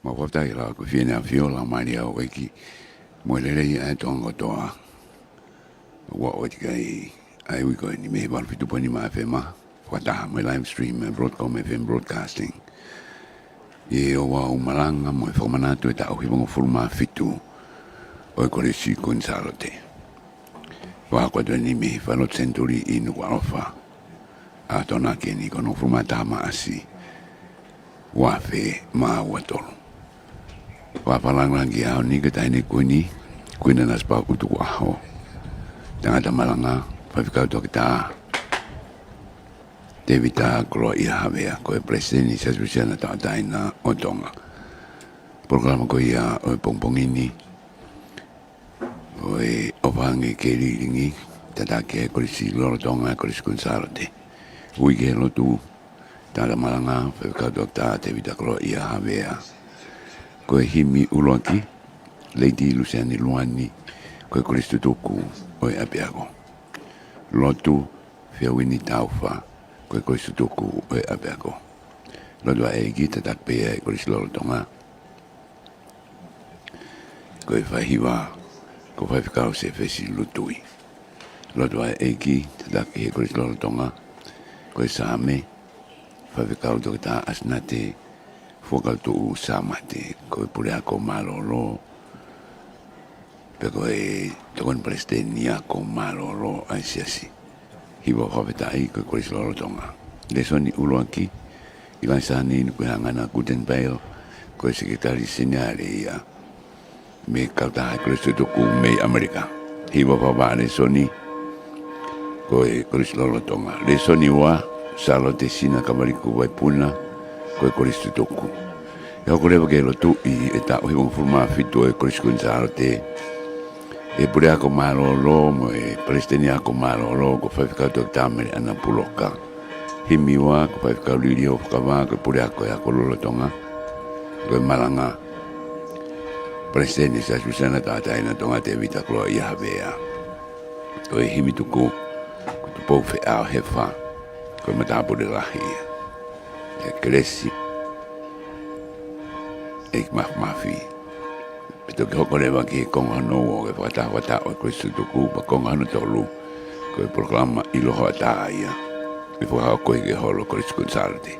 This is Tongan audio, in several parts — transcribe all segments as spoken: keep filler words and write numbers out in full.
ʻOku ou fakafetaʻi ʻaupito ki he ʻAfiona, ʻa e laumālie ʻo e ʻEiki, mo e lelei ʻa e Tonga kotoa. ʻOku ʻoatu ʻa e uike ni mei he valu fitu poini nima F M, fakataha mo e live stream ʻa e Broadcom F M Broadcasting. ʻI heʻemau malanga mo e fakamanatu ʻo e taʻu hivangofulu mā fitu ʻo e Kolisi Kuini Sālote. Fakahoko atu eni mei he Falelotu Senituli ʻi Nukuʻalofa, ʻa e toenga ko eni ko hono hongofulu mā taha Maʻasi, ua afe mā ua tolu. Fakafeʻiloaki ʻi he ʻaho ni ki he Taʻahine Kuini, Kuini Nanasipauʻu Tukuʻaho. Tangata malanga, Faifekau Toketā Tēvita Koloaʻia Havea, ko e Palesiteni Siasi Uēsiliana Tauʻatāina ʻo Tonga. Polokalama ko ia ʻo e pongipongi ni, ko e ʻOfa Ange Ke Lilingi, tataki ʻe he Kolisi Lolotonga ʻo e Kolisi Kuini Sālote. Ui ki he lotu, tangata malanga, Faifekau Toketā Tēvita Koloaʻia Havea. Ko e himi ʻuluaki, Lady Luseane Luani, ko e Kolisi Tutuku ʻo e ʻApiako. Lotu, Feauini Taufa, ko e Kolisi Tutuku ʻo e ʻApiako. Lotu ʻa e ʻEiki, tataki pē ʻe he Kolisi Lolotonga, ko e faihiva, ko Faifekau Sefesi Lutui. Lotu ʻa e ʻEiki, tataki ʻe he Kolisi Lolotonga, ko e Saame, Faifekau Toketā ʻAsinate Fuakautuʻu Sāmate, ko e Puleako Mālōlō, pea ko e Tokoni Palesiteni Ako Mālōlō ʻa e Siasi. Hiva fakafetaʻi, ko e Kolisi Lolotonga. Lēsoni ʻuluaki, ʻIlaisa Nīnukuhangana Guttenbeil, ko e Sekelitali Seniale ia mei he Kautaha ʻo e Kolisi Tutuku mei ʻAmelika. Hiva fakavaʻa lēsoni, ko e Kolisi Lolotonga. Lēsoni ua, Sālote Sina Kavaliku Vaipuna, ko e Kolisi Tutuku. ʻE hoko leva ki he lotu ʻi he taʻu hivangofulu mā fitu ʻo e Kolisi Kuini Sālote, ʻe he Puleako Mālōlō mo e Palesiteni Ako Mālōlō, ko Faifekau Toketā Meleʻana Puloka. Himi ua, ko Faifekau Liliofakavā, ko e Puleako ʻo e Ako Lolotonga. Ko e malanga, Palesiteni Siasi Uēsiliana Tauʻatāina ʻo Tonga Tēvita Koloaʻia Havea. Ko e himi tuku, ko Tupou Feʻao Hefa, ko e matāpule lahi ia. ʻE Kelesi, ʻEiki Mafimafi. Pea toki hoko leva ki he konga hono ua ʻo e fakataha fakataha ʻo e Kolisi Tutuku, pea konga hono tolu, ko e polokalama ʻIlo Hoʻatā ia, ʻe fakahoko ʻi he holo ʻo e Kolisi Kuini Sālote.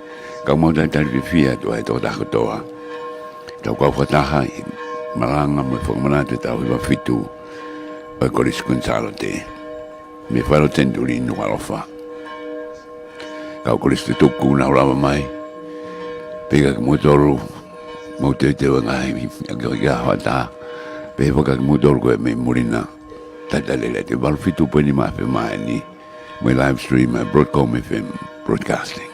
Ka ʻoku mau talitali fiefia atu ʻa e tokotaha kotoa, tau kau fakataha ʻi he malanga mo e fakamanatu ʻo e taʻu hiva fitu ʻo e Kolisi Kuini Sālote, mei he Falelotu Senituli ʻi Nukuʻalofa. Kau Kolisi Tutuku, naʻa mou lava mai, pea ka kimoutolu, mou teuteu e ngaahi meʻa ki he hoʻatā, pea ʻe hoko atu kimoutolu ko ē mei muli na. Talitali lelei atu, valu fitu poini nima F M eni, mo e live stream ʻa e Broadcom F M Broadcasting.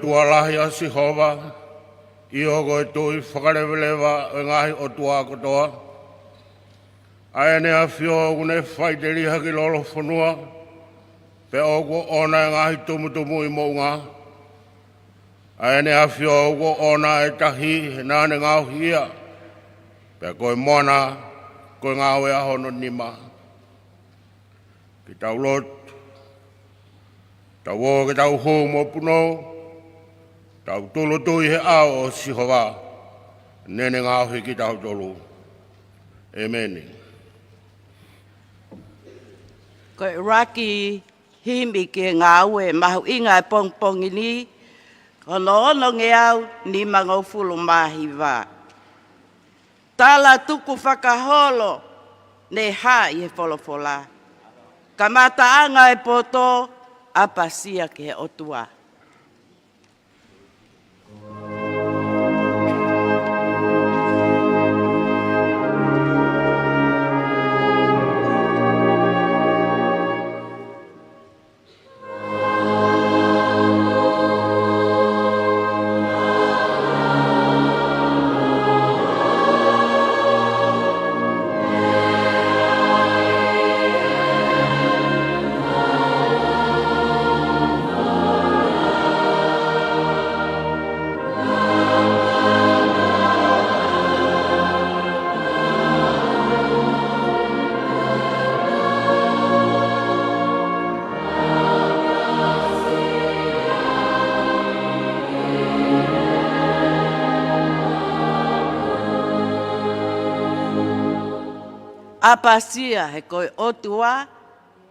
ʻOtua lahi ʻa Sihova, ʻio ko e Tuʻi fakaleveleva ʻo e ngaahi ʻotua kotoa. ʻA ʻEne ʻAfio ʻoku ne faʻiteliha ki lolofonua, pea ʻoku ʻoʻona e ngaahi tumutumu ʻi moʻunga. ʻA ʻEne ʻAfio ʻoku ʻoʻona e tahi naʻa ne ngaohi ia, pea ko e moana ko e ngāue ʻa hono nima. Ke tau lotu. Tau ō ke tau hū mo punou, tau tūʻulutui he ʻao ʻo Sihova, naʻa ne ngaohi kitautolu. ʻEmeni. Ko e ʻuluaki himi ki he ngāue mahuʻinga e pongipongi ni, ko hono ono ngeau nimangofulu mā hiva. Tala tuku fakaholo ne hā ʻi he folofola. Kamataʻanga e poto, ʻapasia ki he ʻOtua. ʻApasia he ko e ʻOtua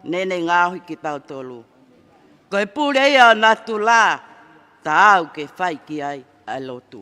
naʻa ne ngaohi kitautolu. Ko e pule ia ʻo natula, taau ke fai ki ai ʻa e lotu.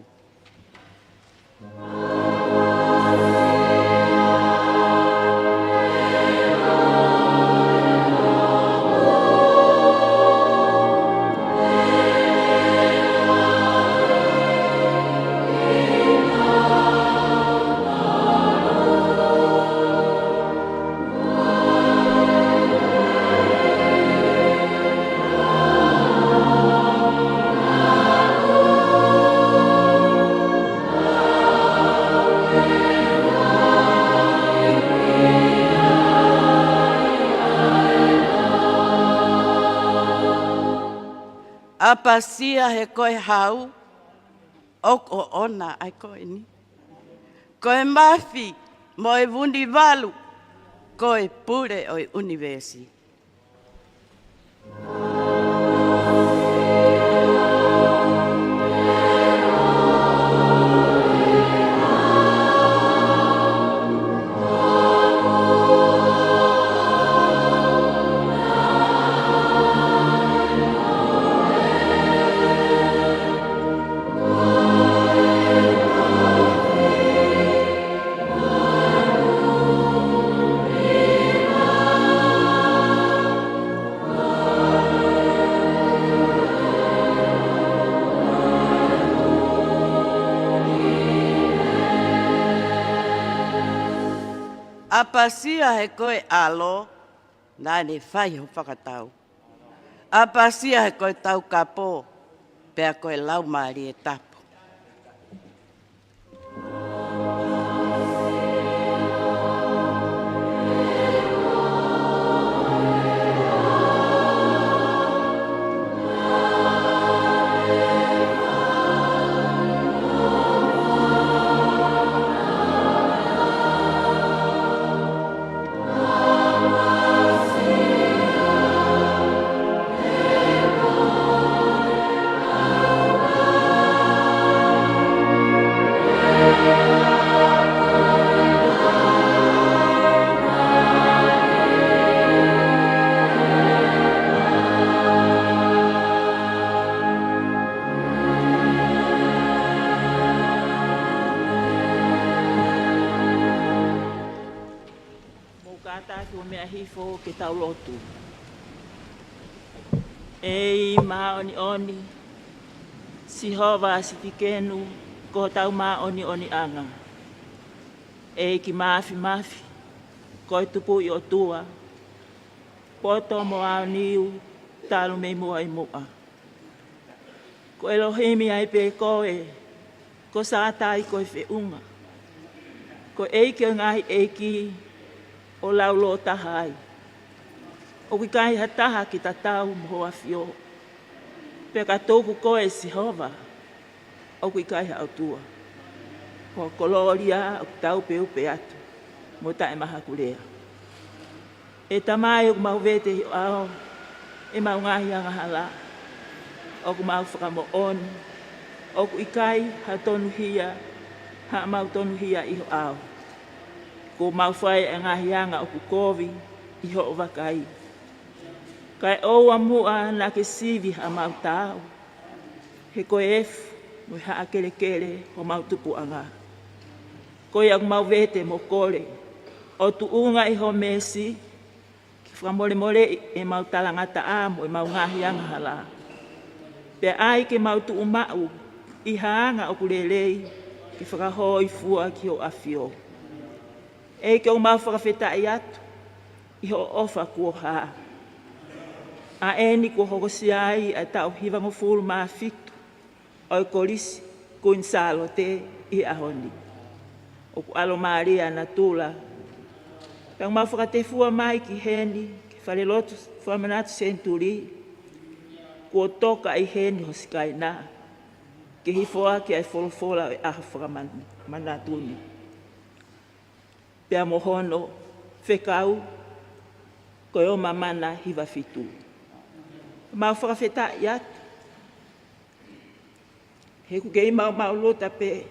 ʻApasia he ko e hau, ʻoku ʻoʻona ʻa e ko eni. Ko e mafi mo e vunivalu, ko e pule ʻo e ʻunivēsi. ʻApasia he ko e ʻAlo, naʻa ne fai ho fakatau. ʻApasia he ko e Taukapo, pea ko e Laumālie Tapu. Mou kātaki ʻo meʻa hifo ke tau lotu. ʻEiki māʻoniʻoni, Sihova Sitikenu, ko hotau māʻoniʻoniʻanga. ʻEiki Māfimafi, ko e Tupuʻi ʻOtua, poto mo aoniu talu mei muʻa ʻi muʻa. Ko ʻElohimi ai pē koe, ko Sātai ko e feʻunga. Ko e ʻEiki ʻo e ngaahi ʻeiki, ʻo laulōtaha ai. ʻOku ʻikai ha taha ke tatau mo ho ʻAfio. Pea ka tuku koe Sihova, ʻoku ʻikai ha ʻOtua. Ko ho kolōlia ʻoku tau peupe atu, mo taʻemahakulea. ʻE Tamai, ʻoku mau vete ʻi ho ʻao ʻemau ngaahi angahala. ʻOku mau fakamoʻoni ʻoku ʻikai ha tonuhia, haʻamau tonuhia ʻi ho ʻao. Kuo mau fai e ngaahi anga ʻoku kovi ʻi hoʻo vakai. Kae ʻoua muʻa naʻa ke sivi haʻamau taau, he ko e efu mo e haʻa kelekele homau tupuʻanga. Ko ia ʻoku mau vete mo kole, ʻo tuʻunga ʻi ho meesi, ke fakamolemoleʻi ʻemau talangataʻa mo ʻemau ngaahi angahala. Pea ʻai ke mau tuʻumaʻu ʻi ha anga ʻoku lelei, ke fakahōifua ki ho ʻAfio. ʻEiki, ʻoku mau fakafetaʻi atu ʻi hoʻo ʻofa kuo hā. ʻA eni kuo hokosia ai ʻa e taʻu hivangofulu mā fitu ʻo e Kolisi Kuini Sālote ʻi he ʻaho ni. ʻOku ʻalomālie ʻa natula. Pea ʻoku mau fakatefua mai ki heni, ki he falelotu fakamanatu Senituli, kuo toka ʻi heni ho Sikaina, ke hifo ʻaki ʻa e folofola ʻo e ʻaho fakamanatu ni. Pea mo hono fekau, ko e ʻOmamana hiva fitu. Mau fakafetaʻi atu, he ʻoku kei maumau lota pē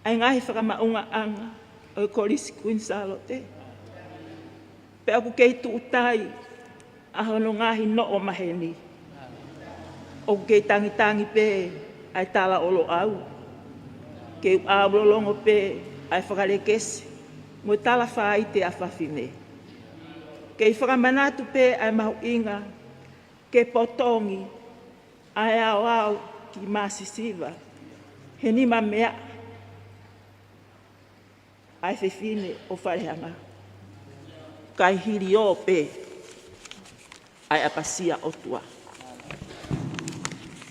ʻa e ngaahi fakamaʻungaʻanga ʻo e Kolisi Kuini Sālote. Pea ʻoku kei tuʻutai ʻa hono ngaahi noʻo maheni. ʻOku kei tangitangi pē ʻa e tala ʻo Loʻau. Kei ʻaulolongo pē ʻa e fakalekesi mo e tala faite ʻa fafine. Kei fakamanatu pē ʻa e mahuʻinga ke potongi ʻa e aoao ki Māsisiva, he nima meaʻa ʻa e fefine ʻo Falehanga. Kae hiliō pē ʻa e ʻapasia ʻOtua.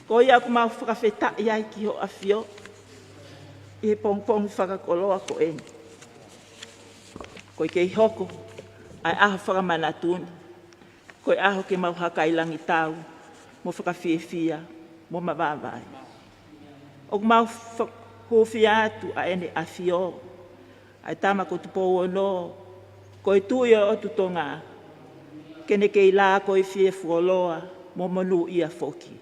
Ko ia ʻoku mau fakafetaʻi ai ki ho ʻAfio ʻi he pongipongi fakakoloa ko eni. Ko e kei hoko ʻa e ʻaho fakamanatu ni, ko e ʻaho ke mau hakailangitau mo fakafiefia mo mavavae. ʻOku mau fa-, hūfia atu ʻa ʻEne ʻAfio, ʻa e Tama ko Tupou Ono, ko e Tuʻi ʻo e ʻOtu Tonga, ke ne kei lākoifie fuoloa mo monūʻia foki.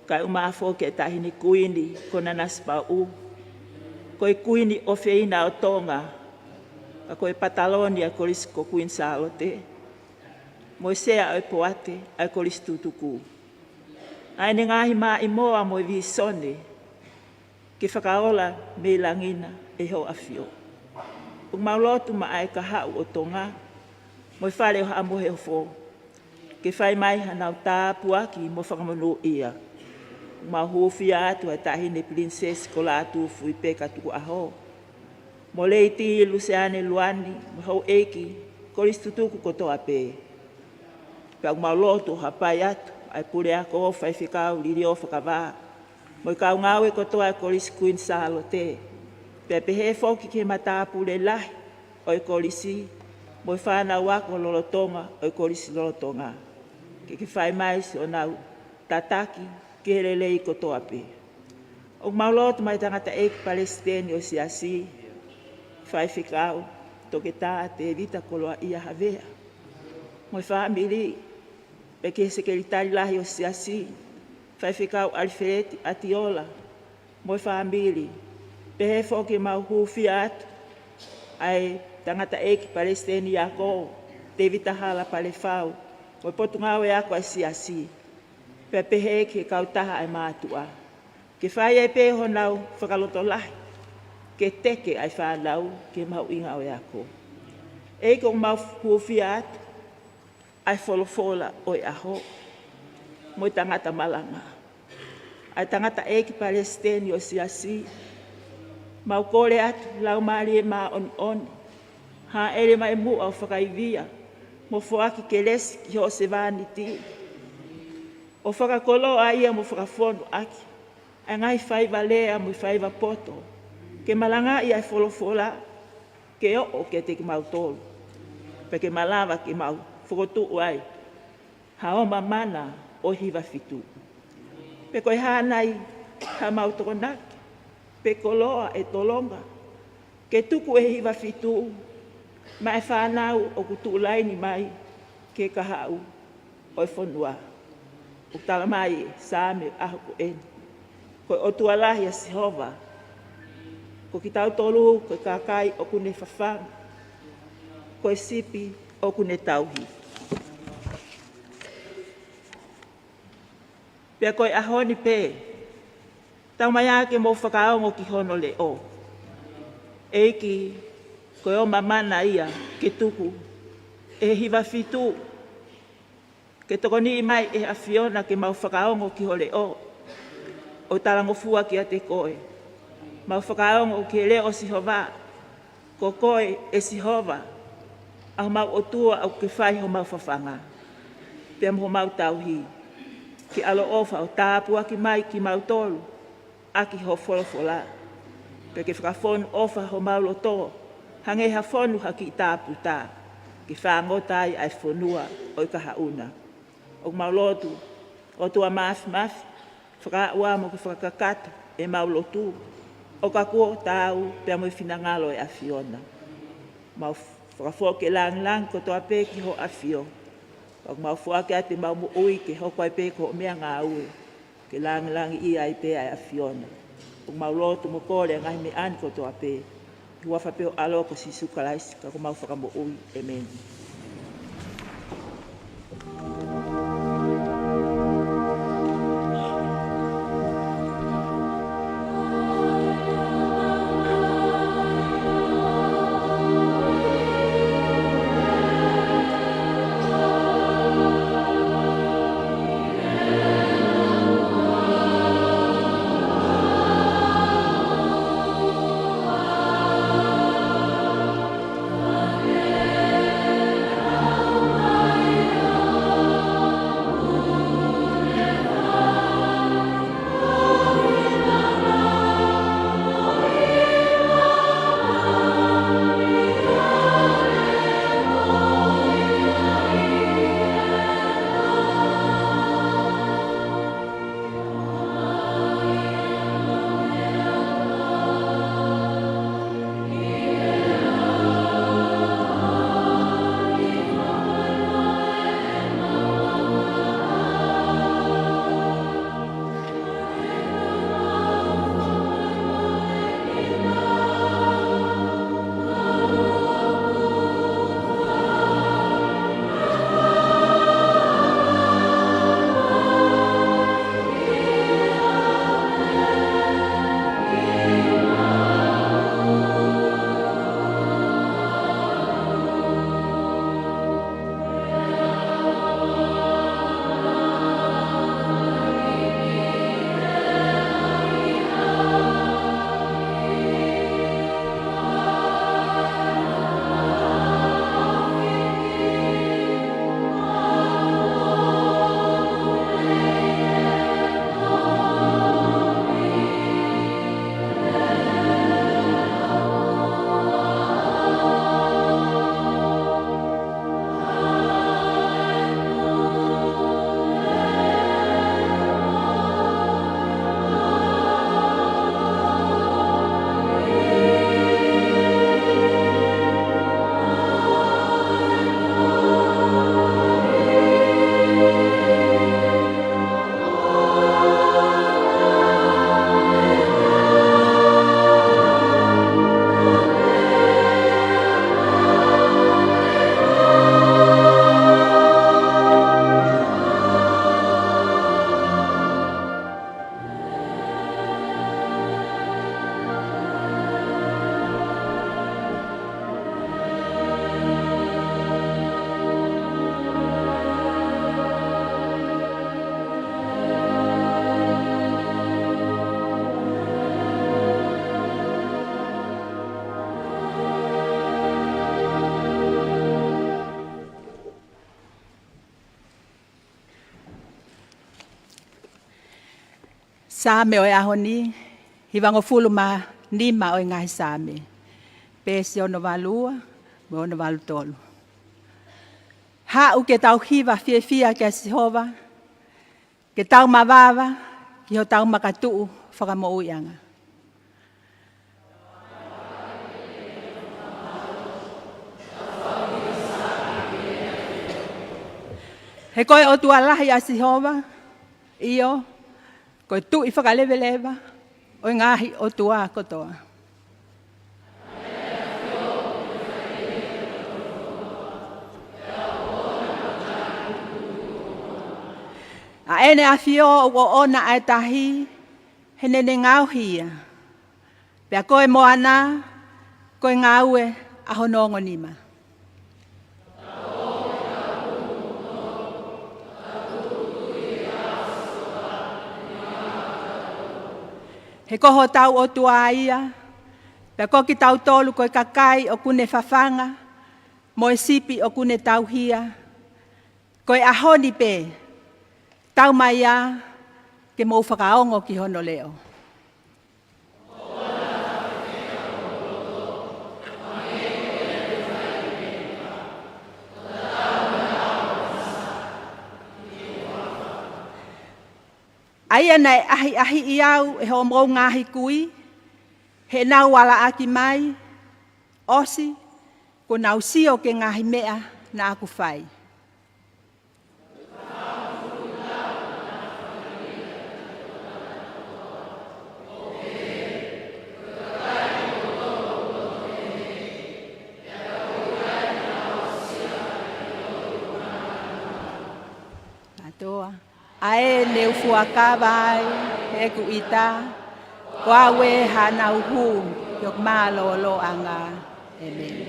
Kae ʻumaʻā foki ʻa e Taʻahine Kuini ko Nanasipauʻu, ko e Kuini ʻofeina ʻo Tonga, ka ko e Pataloni ʻa e Kolisi ko Kuini Sālote, mo e Sea ʻo e Poate ʻa e Kolisi Tutuku. ʻA ʻene ngaahi maʻimoa mo e vīsone ke fakaola mei langi na ʻe ho ʻAfio. ʻOku mau lotu maʻa e kahaʻu ʻo Tonga mo e Fale ʻo Haʻa Moheofo, ke fai mai hanau tāpuaki mo fakamonūʻia. ʻOku mau hūfia atu ʻa e Taʻahine Pilinisesi ko Lātūfuipeka Tukuʻaho, mo Lady Luseane Luani, mo e houʻeiki Kolisi Tutuku kotoa pē. Pea ʻoku mau lotu ʻo hapai atu ʻa e Puleako, Faifekau, Liliō Fakavā, mo e kau ngāue kotoa ʻa e Kolisi Kuini Sālote. Pea pehē foki ki he matāpule lahi ʻo e kolisi, mo e fānau ako lolotonga ʻo e kolisi lolotonga, ke ke fai mai siʻonau tataki ki he lelei kotoa pē. ʻOku mau lotu maʻa e tangataʻeiki palesiteni ʻo e Siasi, Faifekau Toketā Tēvita Koloaʻia Havea mo e fāmili, pea ki he Sekelitali Lahi ʻo e Siasi, Faifekau ʻAlifeleti ʻAtiola mo e fāmili. Pehē foki ʻoku mau hūfia atu ʻa e tangataʻeiki palesiteni ako, Tēvita Hala Palefau, mo e Potungāue Ako ʻa e Siasi. Pea pehē ki he kautaha ʻa e mātuʻa, ke fai ai pē honau fakalotolahi ke teke ʻa e fānau ki he mahuʻinga ʻo e ako. ʻEiki, ʻoku mau hūfia atu ʻa e folofola ʻo e ʻaho mo e tangata malanga, ʻa e tangataʻeiki palesiteni ʻo e Siasi. Mau kole atu Laumālie Māʻoniʻoni, hāʻele mai muʻa ʻo fakaivia mo foaki kelesi ki hoʻo sevāniti. ʻO fakakoloa ia mo fakafonu ʻaki ʻa e ngaahi faiva lea mo e faiva poto, ke malangaʻi ʻa e folofola, ke ʻoʻo kiate kimautolu, pea ke malava ke mau fokotuʻu ai haʻo mamana ʻo e hiva fitu. Pe ko e hā nai haʻamau tokonaki pe koloa ʻe tolonga ke tuku ʻe he hiva fitu maʻa e fānau ʻoku tuʻu laini mai ki he kahaʻu ʻo e fonua. ʻOku tala mai ʻe he Saame ʻo e ʻaho ko eni: Ko e ʻOtua lahi ʻa Sihova, ko kitautolu ko e kakai ʻoku ne fafanga, ko e sipi ʻoku ne tauhi. Pea ko e ʻaho ni pē, tau mai ā ke mou fakaongo ki hono leʻo. ʻEiki, ko hoʻo mamana ia ke tuku ʻe he hiva fitu, ke tokoniʻi mai ʻe he ʻAfiona ke mau fakaongo ki ho leʻo, ʻo talangofua kiate koe. Mau fakaongo ki he leʻo ʻo Sihova. Ko koe, ʻe Sihova, ʻa homau ʻOtua, ʻoku ke fai homau fafanga pea mo homau tauhi. Ke ʻaloʻofa ʻo tāpuaki mai kimautolu ʻaki hoʻo folofola, pea ke fakafonu ʻofa homau loto, hangē ha fonu ha kiʻi tāputa, ke fāngota ai ʻa e fonua ʻo e kahaʻu na. ʻOku mau lotu, ʻOtua Māfimafi, fakaaʻu ā mo ke fakakakato ʻemau lotu, ʻo ka kuo taau pea mo e finangalo ʻo e ʻAfiona. Mau fakafoki e lāngilangi kotoa pē ki hoʻo ʻAfio. Pea ʻoku mau foaki atu ʻemau moʻui ke hoko ai pē ko hoʻo meʻangāue, ke lāngilangiʻia ai pē ʻa e ʻAfiona. ʻOku mau lotu mo kole ʻa e ngaahi meʻa ni kotoa pē ʻi he huafa pē ho ʻAlo ko Sīsū Kalaisi, ka ko homau Fakamoʻui. ʻĒmeni. Saame ʻo e ʻaho ni, hivangofulu mā nima ʻo e ngaahi Saame. Peesi ono valu ua mo e ono valu tolu. Haʻu ke tau hiva fiefia kia Sihova, ke tau mavava ki hotau makatuʻu fakamoʻuiʻanga. He ko e ʻOtua lahi ʻa Sihova, ʻio, ko e Tuʻi fakaleveleva ʻo e ngaahi ʻotua kotoa. ʻA ʻEne ʻAfio ʻoku ʻoʻona ʻa e tahi, he naʻa ne ngaohi ia. Pea ko e moana, ko e ngāue ʻa hono ongo nima. He ko hotau ʻOtua ia, pea ko kitautolu ko e kakai ʻoku ne fafanga, mo e sipi ʻoku ne tauhi ia, ko e ʻaho ni pē, taumaiā ke mou fakaongo ki hono leʻo. ʻA ia naʻe ʻahiʻahiʻi au ʻe hoʻomou ngaahi kui, heʻenau alaʻaki mai, ʻosi kuo nau sio ki he ngaahi meʻa naʻa ku fai. Kātoa. ʻA ē ne u fuakava ai ʻeku ʻita, ko au ē haʻanau hū ki hoku mālōlōʻanga. ʻĒmeni.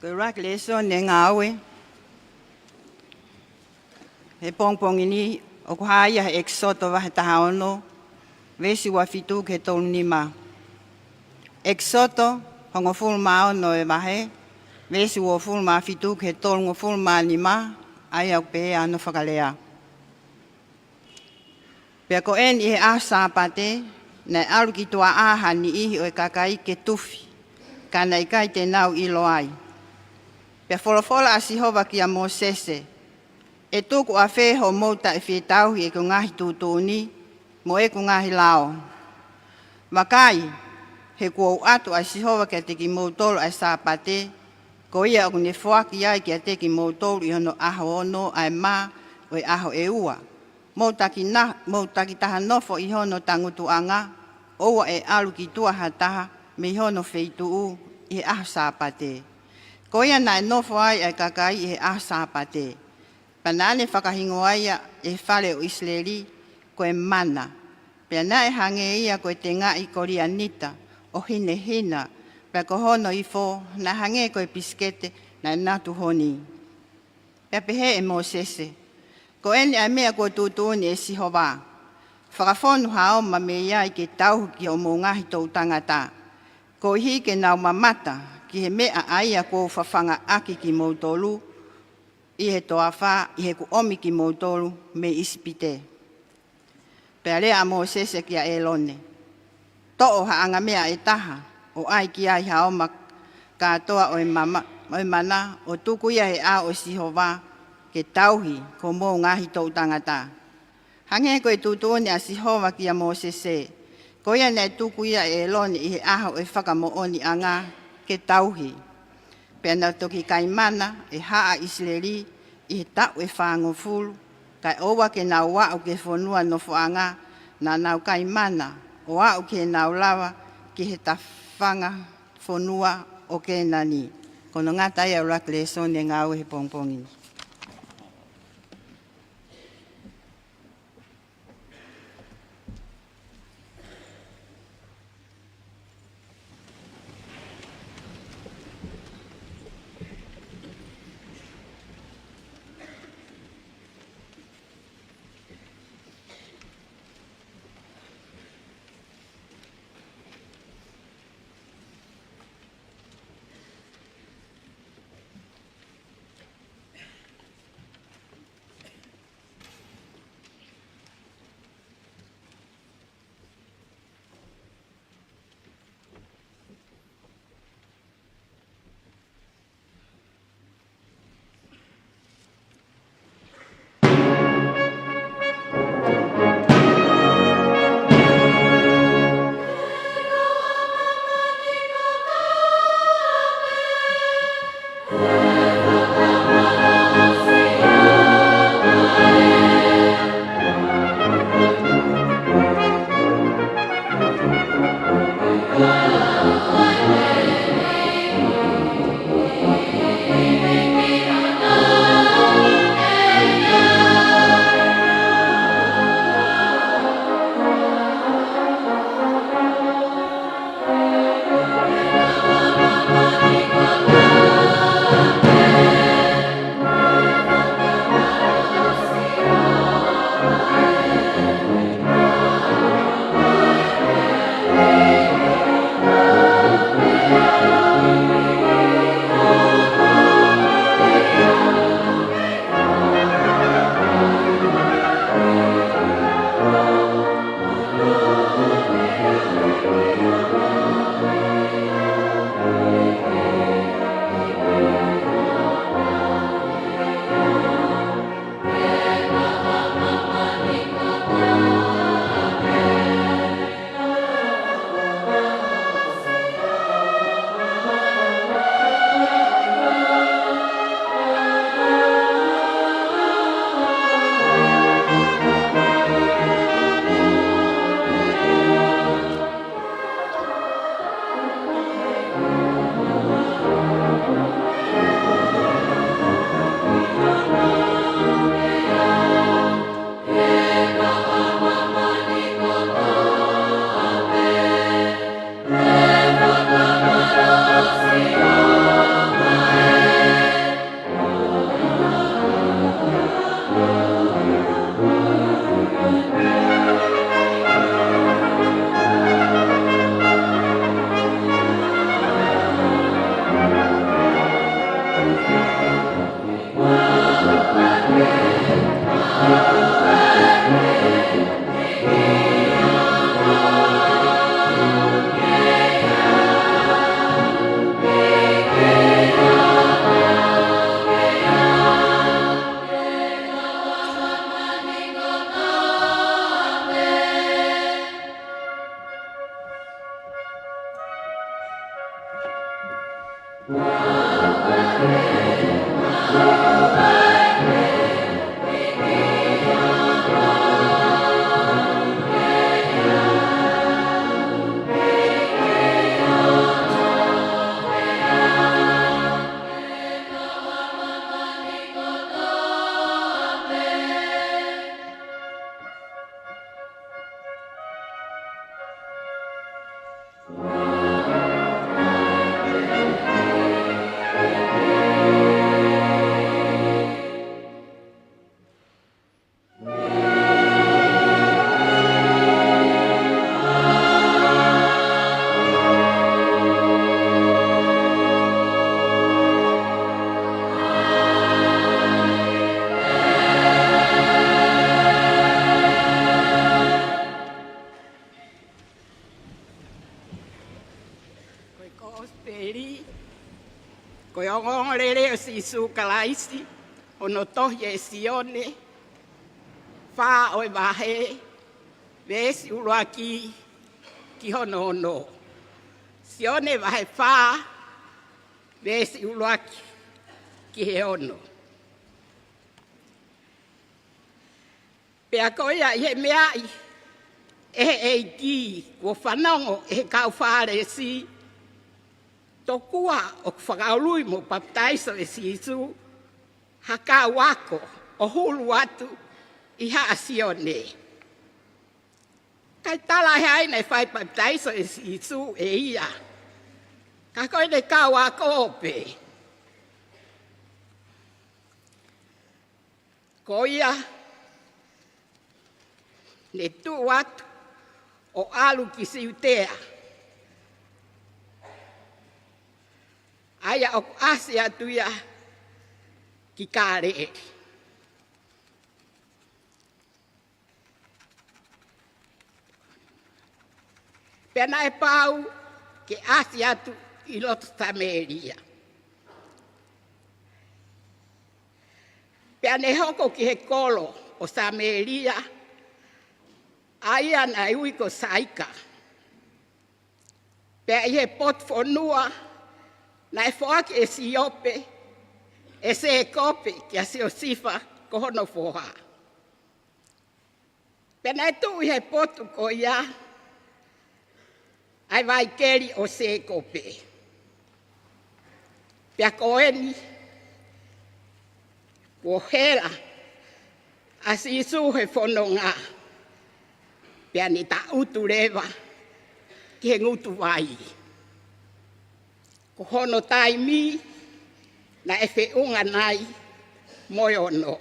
Ko e ʻuluaki lēsoni ʻo e ngāue he pongipongi ni ʻoku hā ia he ʻEkisoto vahe taha ono, veesi ua fitu ki he tolu nima. ʻEkisoto hongofulu mā ono ʻo e vahe, veesi uofulu mā fitu ki he tolungofulu mā nima, ʻa ia ʻoku pehē hono fakalea. Pea ko eni ʻi he ʻaho Sāpate, naʻe ʻalu ki tuʻa ʻa ha niʻihi ʻo e kakai ke tufi, ka naʻe ʻikai te nau ʻilo ai. Pea folofola ʻa Sihova kia Mōsese, ʻE tuku ʻafē hoʻomou taʻe fie tauhi ʻeku ngaahi tuʻutuʻuni mo ʻeku ngaahi lao? Vakai, he kuo ʻoatu ʻe Sihova kiate kimoutolu ʻa e Sāpate, ko ia ʻoku ne foaki ai kiate kimoutolu ʻi hono ʻaho ono ʻa e mā ʻo e ʻaho ʻe ua. Mou taki na-, mou takitaha nofo ʻi hono tangutuʻanga, ʻoua ʻe ʻalu ki tuʻa ha taha mei hono feituʻu ʻi he ʻaho Sāpate. Ko ia naʻe nofo ai ʻa e kakai ʻi he ʻaho Sāpate. Pea naʻa ne fakahingoa ia ʻe he fale ʻo ʻIsileli ko e mana. Pea naʻe hangē ia ko e tengaʻi kolianita ʻo hinehina, pea ko hono ifo naʻe hangē ko e pisikete naʻe natu honi. Pea pehē ʻe Mōsese, Ko eni ʻa e meʻa kuo tuʻutuʻuni ʻe Sihova, Fakafonu ha ʻoma mei ai ke tauhi ki hoʻomou ngaahi toʻutangata, koeʻuhi ke nau mamata ki he meʻa ʻa ia kuo u fafanga ʻaki kimoutolu ʻi he toafa, ʻi heʻeku ʻomi kimoutolu mei ʻIsipite. Pea lea ʻa Mōsese kia ʻĒlone, Toʻo ha anga meʻa ʻe taha, ʻo ʻai ki ai ha ʻoma kātoa ʻo e mama-, ʻo e mana, ʻo tuku ia he ʻao ʻo Sihova, ke tauhi ki hoʻomou ngaahi toʻutangata. Hangē ko e tuʻutuʻuni ʻa Sihova kia Mōsese, ko ia naʻe tuku ia ʻe ʻĒlone ʻi he ʻaho ʻo e fakamoʻoniʻanga ke tauhi. Pea naʻe toki kai mana ʻe he haʻa ʻIsileli ʻi he taʻu ʻe fāngofulu, kae ʻoua ke nau aʻu ki he fonua nofoʻanga naʻa nau kai mana, ʻo aʻu ki heʻenau lava ki he tafanga fonua ʻo Kēnani. Ko hono ngata ia ʻa e ʻuluaki lēsoni ʻo e ngāue he pongipongi ni. Ko e Kosipeli, ko e ongoongolelei ʻo Sīsū Kalaisi, hono tohi ʻe Sione, fā ʻo e vahe, veesi ʻuluaki ki hono ono. Sione vahe fā, veesi ʻuluaki ki he ono. Pea ko ia ʻi he meʻa ʻi he ʻEiki, kuo fanongo ʻe he kau Fālesi, tokua ʻoku fakaului mo papitaiso ʻe Sīsū ha kau ako ʻo hulu atu ʻi haʻa Sione. Kae talaʻehai naʻe fai papitaiso ʻe Sīsū ʻe ia, ka ko ʻene kau ako pē. Ko ia, ne tuʻu atu ʻo ʻalu ki Siutea, ʻa ia ʻoku ʻasi atu ia ki Kāleli. Pea naʻe pau ke ʻasi atu ʻi loto Samēlia. Pea ne hoko ki he kolo ʻo Samēlia, ʻa ia naʻe ui ko Saika. Pea ʻi he potu fonua, naʻe foaki ʻe Siope, ʻe Sēkope kia Siosifa ko hono foha. Pea naʻe tuʻu ʻi he potu ko ia ʻa e vaikeli ʻo Sēkope. Pea ko eni, kuo hela ʻa Sīsū he fononga, pea ne taʻutu leva ki he ngutu vai. Ko hono taimi naʻe feʻunga nai mo e ono.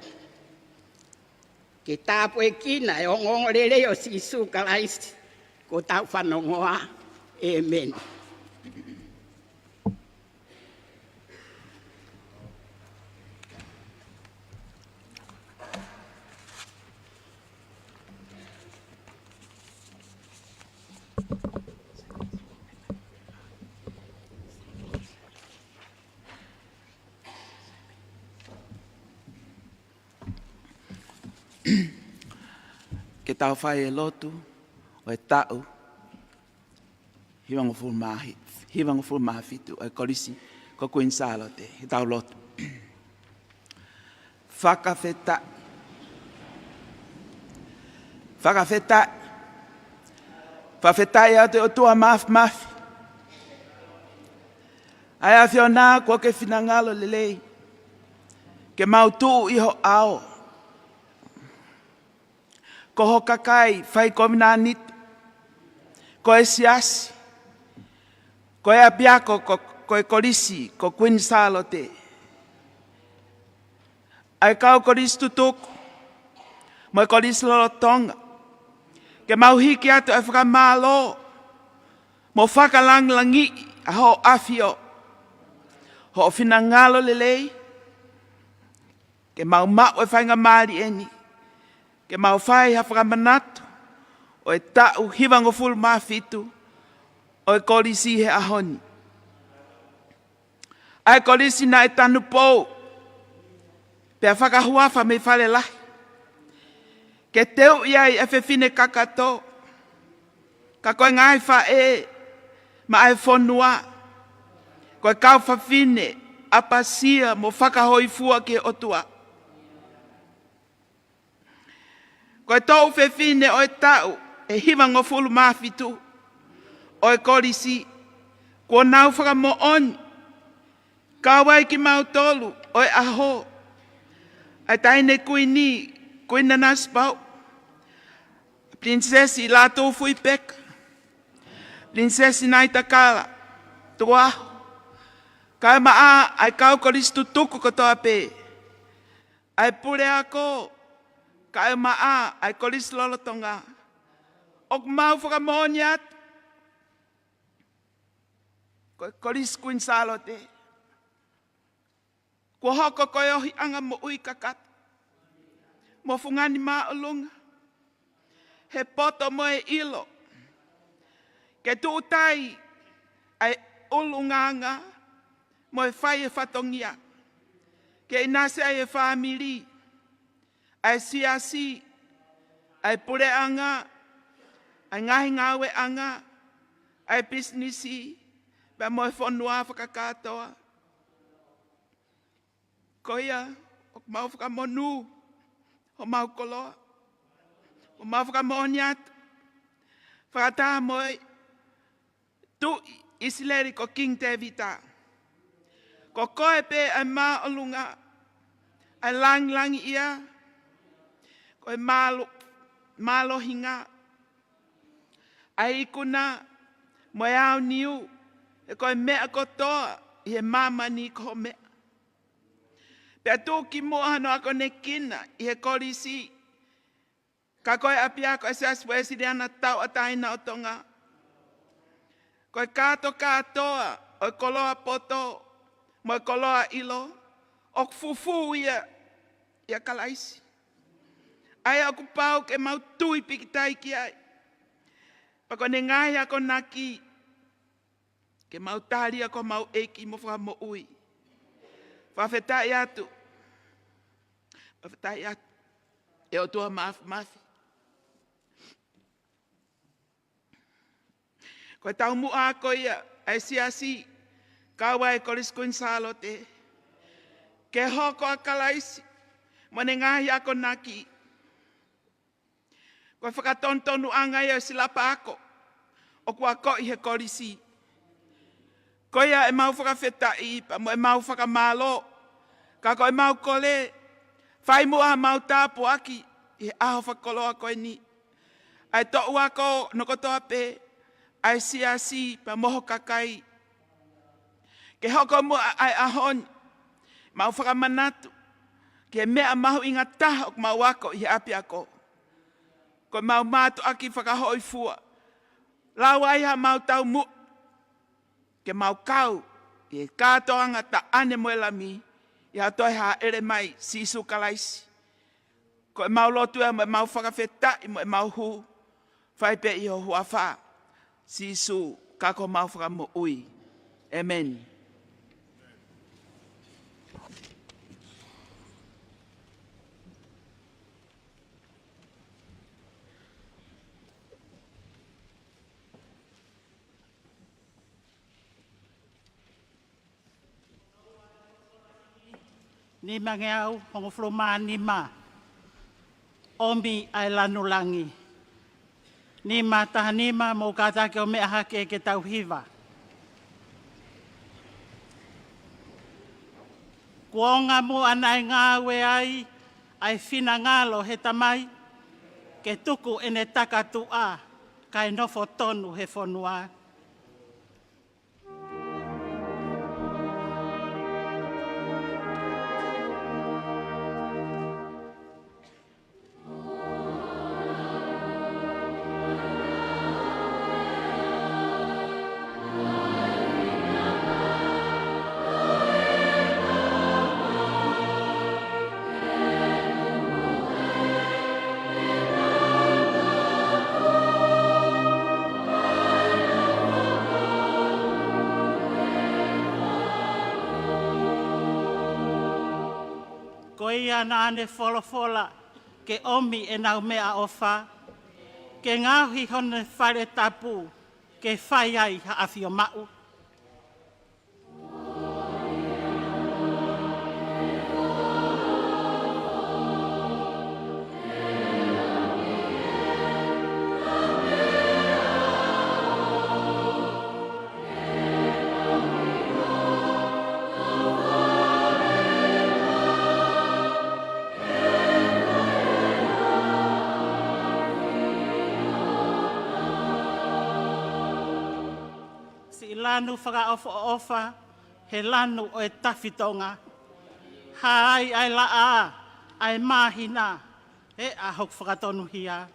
Ke tāpuekina e ongoongolelei ʻo Sīsū Kalaisi kuo tau fanongoa. ʻĒmeni. Ke tau fai e lotu ʻo e taʻu hivangofulu mā hi-, hivangofulu mā fitu ʻo e Kolisi ko Kuini Sālote. Ke tau lotu. Fakafetaʻi. Fakafetaʻi. Fakafetaʻi atu ʻOtua Māfimafi, ʻa e ʻAfiona, kuo ke finangalo lelei ke mau tuʻu ʻi ho ʻao. Ko ho kakai fai kovinānite, ko e siasi, ko e ʻapiako, ko, ko e Kolisi ko Kuini Sālote, ʻa e kau kolisi tutuku mo e kolisi lolotonga, ke mau hiki atu ʻa e fakamālō mo fakalangilangiʻi ʻa Hoʻo ʻAfio, hoʻo finangalo lelei, ke mau maʻu e faingamālie ni ke mau fai ha fakamanatu ʻo e taʻu hivangofulu mā fitu ʻo e Kolisi he ʻaho ni. ʻA e kolisi naʻe tanupou pea fakahuafa mei Fale Lahi ke teuʻi ai ʻa e fefine kakato, ka ko e ngaahi faʻē maʻa e fonua, ko e kau fafine ʻapasia mo fakahōifua ki he ʻOtua. Ko e toʻu fefine ʻo e taʻu ʻe hivangofulu mā fitu ʻo e kolisi, kuo nau fakamoʻoni, kau ai kimautolu ʻo e ʻaho, ʻa e Taʻahine Kuini, Kuini Nanasipauʻu, Pilinisesi Lātūfuipeka, Pilinisesi Naitakala Tukuʻaho, kae ʻumaʻā ʻa e kau kolisi tutuku kotoa pē, ʻa e puleako, kae ʻumaʻā ʻa e kolisi lolotonga. ʻOku mau fakamoʻoni atu ko e Kolisi Kuini Sālote kuo hoko ko e ohiʻanga moʻui kakato mo fungani māʻolunga he poto mo e ʻilo, ke tuʻutai ʻa e ʻulungaanga mo e fai e fatongia, ke ʻinasi ai e fāmili, ʻa e siasi, ʻa e puleʻanga, ʻa e ngaahi ngāueʻanga, ʻa e pisinisi, pea mo e fonua fakakātoa. Ko ia ʻoku mau fakamonū homau koloa, ʻOku mau fakamoʻoni atu, fakataha mo e Tuʻi ʻIsileli ko Kingi Tēvita. Ko koe pē ʻa e māʻolunga, ʻa e langilangiʻia, ko e mālo-, mālohinga, ʻa e ikuna, mo e aoniu, he ko e meʻa kotoa ʻi he māmani ko ho meʻa. Pea tuʻu ki muʻa hono akonekina ʻi he kolisi, ka ko e ʻapiako ʻa e Siasi Uēsiliana Tauʻatāina ʻo Tonga. Ko e kātokātoa ʻo e koloa poto mo e koloa ʻilo, ʻoku fufū ia ʻia Kalaisi. ʻA ia ʻoku pau ke mau tui pikitai ki ai. Pea ko ʻene ngaahi akonaki, ke mau tali ʻa ko homau ʻEiki mo Fakamoʻui. Fakafetaʻi atu. Fakafetaʻi atu. ʻE ʻOtua Māfimafi. Ko e taumuʻa ko ia ʻa e Siasi, kau ai Kolisi Kuini Sālote, ke hoko ʻa Kalaisi mo ʻene ngaahi akonaki ko e fakatonutonu ʻanga ia ʻo e silapa ako ʻoku akoʻi he kolisi. Ko ia ʻemau fakafetaʻi pea mo ʻemau fakamālō, ka ko ʻemau kole, fai muʻa ʻemau tāpuaki ʻi he ʻaho fakakoloa ko eni, ʻa e toʻu ako hono kotoa pē, ʻa e Siasi pea mo ho kakai. Ke hoko muʻa ʻa e ʻaho ni, mau fakamanatu ki he meʻa mahuʻinga taha ʻoku mau ako ʻi he ʻapiako. Ko ʻemau mātuʻaki fakahōifua, lau ai haʻamau taumuʻa, ke mau kau ʻi he kātoanga ʻa e Taʻane mo e Lami, ʻi he toe hāʻele mai Sīsū Kalaisi. Ko ʻemau lotu ia mo ʻemau fakafetaʻi mo ʻemau hū, fai pē ʻi ho huafa, Sīsū, ka ko homau Fakamoʻui. ʻĒmeni. Nimangeau hongofulu mā nima. ʻOmi ʻa e lanu langi. Nima taha nima, mou kātaki ʻo meʻa hake ke tau hiva. Kuonga muʻa naʻe ngāue ai ʻa e finangalo he Tamai, ke tuku ʻene takatuʻa, kae nofo tonu he fonua. Ko ia naʻa ne folofola ke ʻomi ʻenau meʻaʻofa, ke ngaohi hono fale tapu, ke fai ai ha ʻafio maʻu. Siʻi lanu fakaʻofoʻofa, he lanu ʻo e tafitonga. Hā ai ʻa e laʻā, ʻa e māhina, he ʻa hoku fakatonuhia.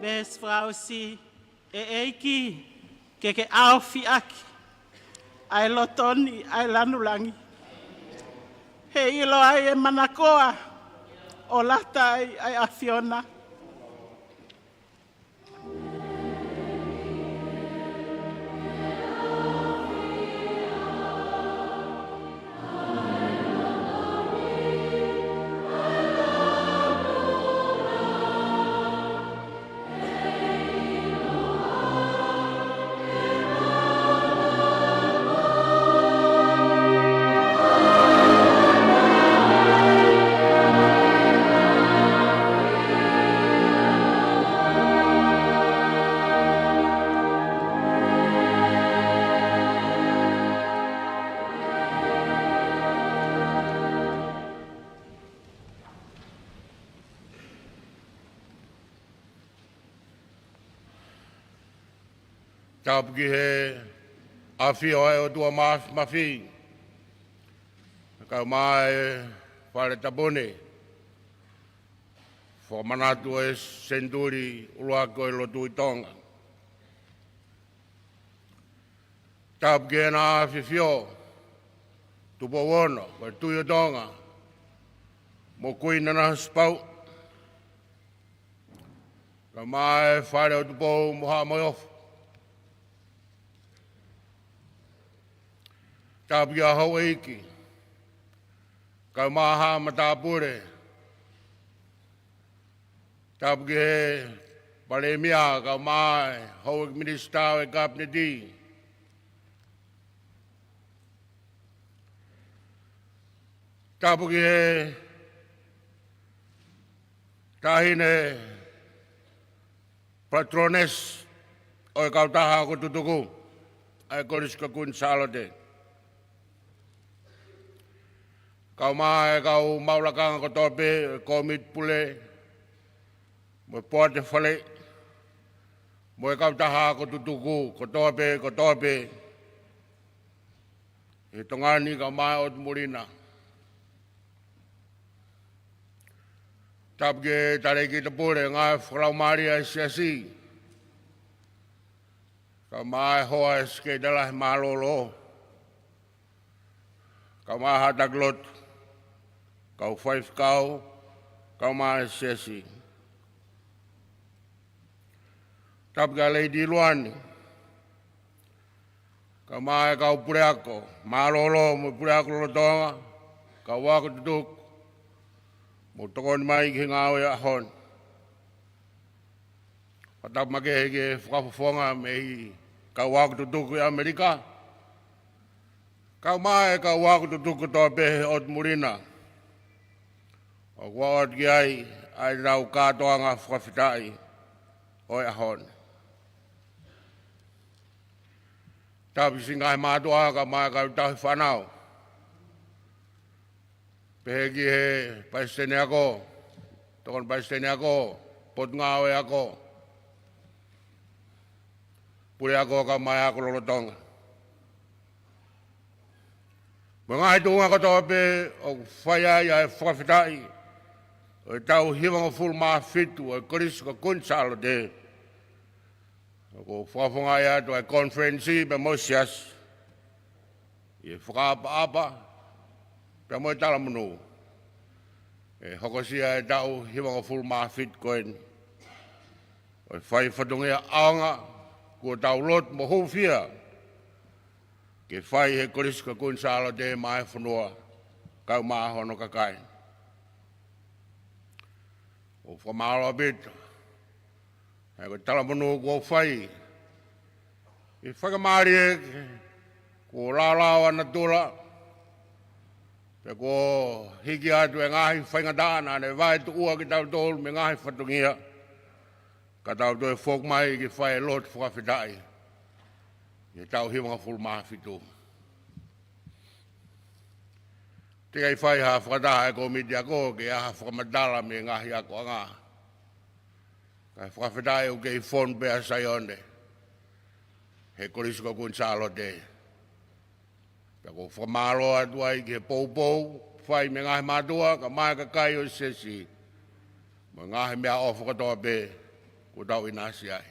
Veesi fakaʻosi. ʻE ʻEiki, ke ke ʻaofi ʻaki ʻa e loto ni ʻa e lanu langi, he ʻilo ai ʻe manakoa ʻo lata ai ʻa e ʻAfiona. Tapu ki he ʻafio ʻa e ʻOtua Māfimafi, kae ʻumaʻā e Fale Tapu ni, fakamanatu ʻo e senituli ʻuluaki ʻo e lotu ʻi Tonga. Tapu ki heʻena ʻAfifio Tupou Ono, ko e Tuʻi ʻo Tonga, mo Kuini Nanasipauʻu, kae ʻumaʻā e Fale ʻo Tupou mo Haʻa Moheofo. Tapu ki he houʻeiki, kae ʻumaʻā haʻa matāpule. Tapu ki he Palēmia, kae ʻumaʻā e houʻeiki minisitā ʻo e Kapineti. Tapu ki he taʻahine patroness ʻo e kautaha ako tutuku ʻa e Kolisi ko Kuini Sālote, kae ʻumaʻā e kau maʻu lakanga kotoa pē ʻo e Kōmiti Pule, mo e Poate Faleʻi, mo e kautaha ako tutuku kotoa pē, kotoa pē ʻi Tonga ni kae ʻumaʻā ʻOtu Muli na. Tapu ki he Talēkita Pule, ngaahi fakalaumālie ʻa e Siasi, kae ʻumaʻā e hoa ʻo e Sekelitali Mālōlō, kae ʻumaʻā e Haʻa Taki Lotu, kau faifekau, kae ʻumaʻā e Siasi. Tapu kia Lady Luani, kae ʻumaʻā e kau puleako mālōlō mo e puleako lolotonga, kau ako tutuku, mou tokoni mai ki he ngāue ʻo e ʻaho ni. Fakatapu makehe ki he fakafofonga mei he kau ako tutuku ʻi ʻAmelika, kae ʻumaʻā e kau ako tutuku kotoa pē ʻi ʻOtu Muli na, ʻoku ʻoatu ki ai ʻa ʻetau kātoanga fakafetaʻi ʻo e ʻaho ni. Tapu ki he ngaahi mātuʻa kae ʻumaʻā e kau tauhi fānau, pehē ki he palesiteni ako, tokoni palesiteni ako, potungāue ako, puleako kae ʻumaʻā e ako lolotonga, mo e ngaahi tuʻunga kotoa pē ʻoku fai ai ʻa e fakafetaʻi ʻo ʻetau hivangofulu mā fitu ʻo e Kolisi ko Kuini Sālote. ʻOku fakafofongaʻi atu ʻa e konifelenisi pea mo e Siasi ʻi he fakaʻapaʻapa pea mo e talamonū ʻe hokosia e taʻu hivangofulu mā fitu ko eni ʻo e fai fatongia ʻaonga kuo tau lotu mo hūfia ke fai ʻe he Kolisi ko Kuini Sālote maʻa e fonua kae ʻumaʻā hono kakai. ʻOku fakamālō ʻaupito he ko e talamonū kuo fai ʻi he faingamālie kuo laolao ʻa natula, pea kuo hiki atu e ngaahi faingataʻa naʻa ne vaetuʻua kitautolu mei he ngaahi fatongia, ka tau toe foki mai ke fai e lotu fakafetaʻi ʻi he taʻu hivangofulu mā fitu. Teʻeki ai fai ha fakataha ʻa e kōmiti ako ke ʻai ha fakamatala mei he ngaahi akoʻanga, kae fakafetaʻi ʻoku kei fonu pē ʻa Saione he Kolisi ko Kuini Sālote. Pea ʻoku ou fakamālō atu ai ki he poupou fai mei he ngaahi mātuʻa kae ʻumaʻā e kakai ʻo e Siasi, mo e ngaahi meʻaʻofa kotoa pē kuo tau ʻinasi ai.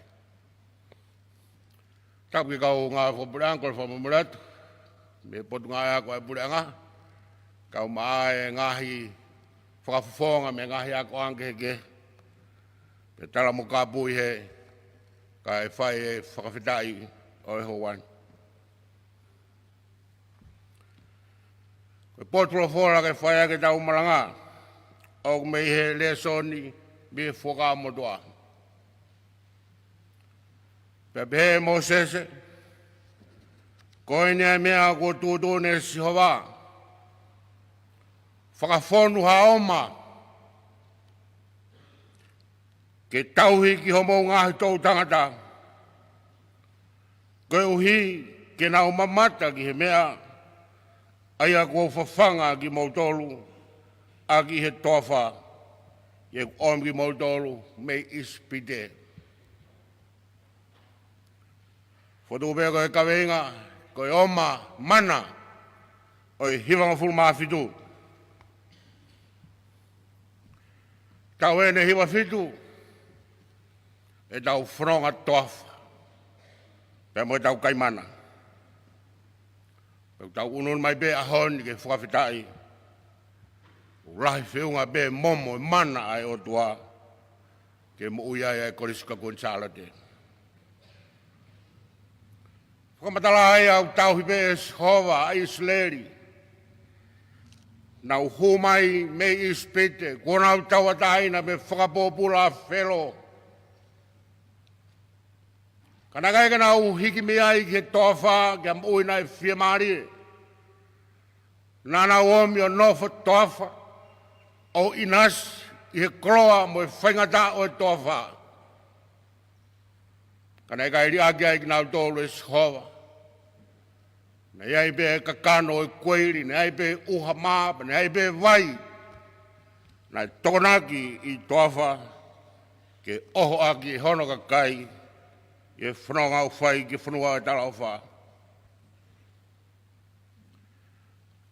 Tapu ki he kau ngāue fakapuleʻanga, kole fakamālō atu mei he Potungāue Ako ʻa e Puleʻanga, kae ʻumaʻā e ngaahi fakafofonga mei he ngaahi akoʻanga kehekehe, pea tala mo kapu ʻi he kae fai e fakafetaʻi ʻo e houa ni. Ko e potu folofola ke fai ʻaki ʻetau malanga, ʻoku mei he lēsoni mei he Fuakava Motuʻa. Pea pehē ʻe Mōsese, ko eni ʻa e meʻa kuo tuʻutuʻuni ʻe Sihova, fakafonu ha oma ke tauhi ki homou ngaahi toʻutangata, koeʻuhi ke nau mamata ki he meʻa ʻa ia kuo u fafanga kimoutolu ʻaki ʻi he toafa, ʻi heʻeku ʻomi kimoutolu mei ʻIsipite. Fotu pē ko e kaveinga, ko e oma mana ʻo e hivangofulu mā fitu. Taʻu eni ʻe hiva fitu, ʻetau fononga toafa pea mo ʻetau kaimana. Pea ʻoku tau ʻunu mai pē ʻaho ni ke fakafetaʻi, ʻoku lahi feʻunga pē momo e mana ʻa e ʻOtua ke moʻui ai ʻa e Kolisi ko Kuini Sālote. Fakamatala ai ʻoku tauhi pē ʻe Sihova ʻa ʻIsileli. Nau hū mai mei ʻIsipite, kuo nau tauʻatāina mo fakapōpula ʻa Felo. Ka naʻe ʻikai ke nau hiki mei ai ki he toafa, ki ha moʻui naʻe fiemālie. Naʻa nau omi ʻo nofo toafa, ʻo ʻinasi ʻi he koloa mo e faingataʻa ʻo e toafa. Ka naʻe ʻikai liʻaki ai kinautolu ʻe Sihova. Naʻe ʻi ai pē kakano ʻo e kueili, naʻe ʻi ai pē ʻuha mā, naʻe ʻi ai pē vai. Naʻe tokonaki ʻi toafa ke ʻohoʻaki ʻe hono kakai ʻi he fononga ʻoku fai ki he fonua ʻo e talaʻofa.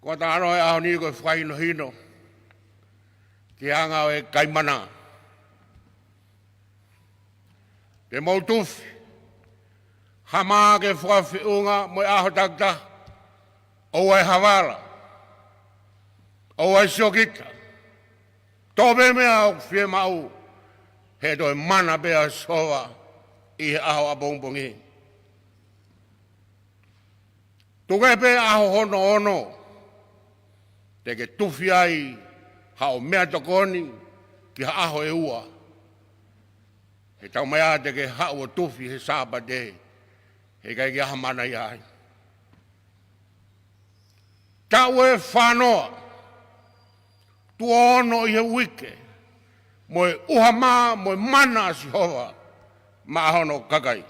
Ko e talanoa ʻo e ʻaho ni ko e fakahinohino ki he anga ʻo e kaimana. Te mou tufi ha mā ke fakafeʻunga mo e ʻaho takitaha, ʻoua ʻe havala, ʻoua ʻe siokita. Tō pē meʻa ʻoku fiemaʻu, he toe mana pē ʻa Sihova ʻi he ʻaho ʻapongipongi. Tuku kehe pē ʻaho hono ono, te ke tufi ai haʻo meʻatokoni ki ha ʻaho ʻe ua. He taumaiā te ke haʻu ʻo tufi he Sāpate, he ʻikai ke ʻi ai ha mana ia ai. Taʻu ʻe fānoa, tuʻo ono ʻi he uike, mo e ʻuha mā, mo e mana ʻa Sihova maʻa hono kakai.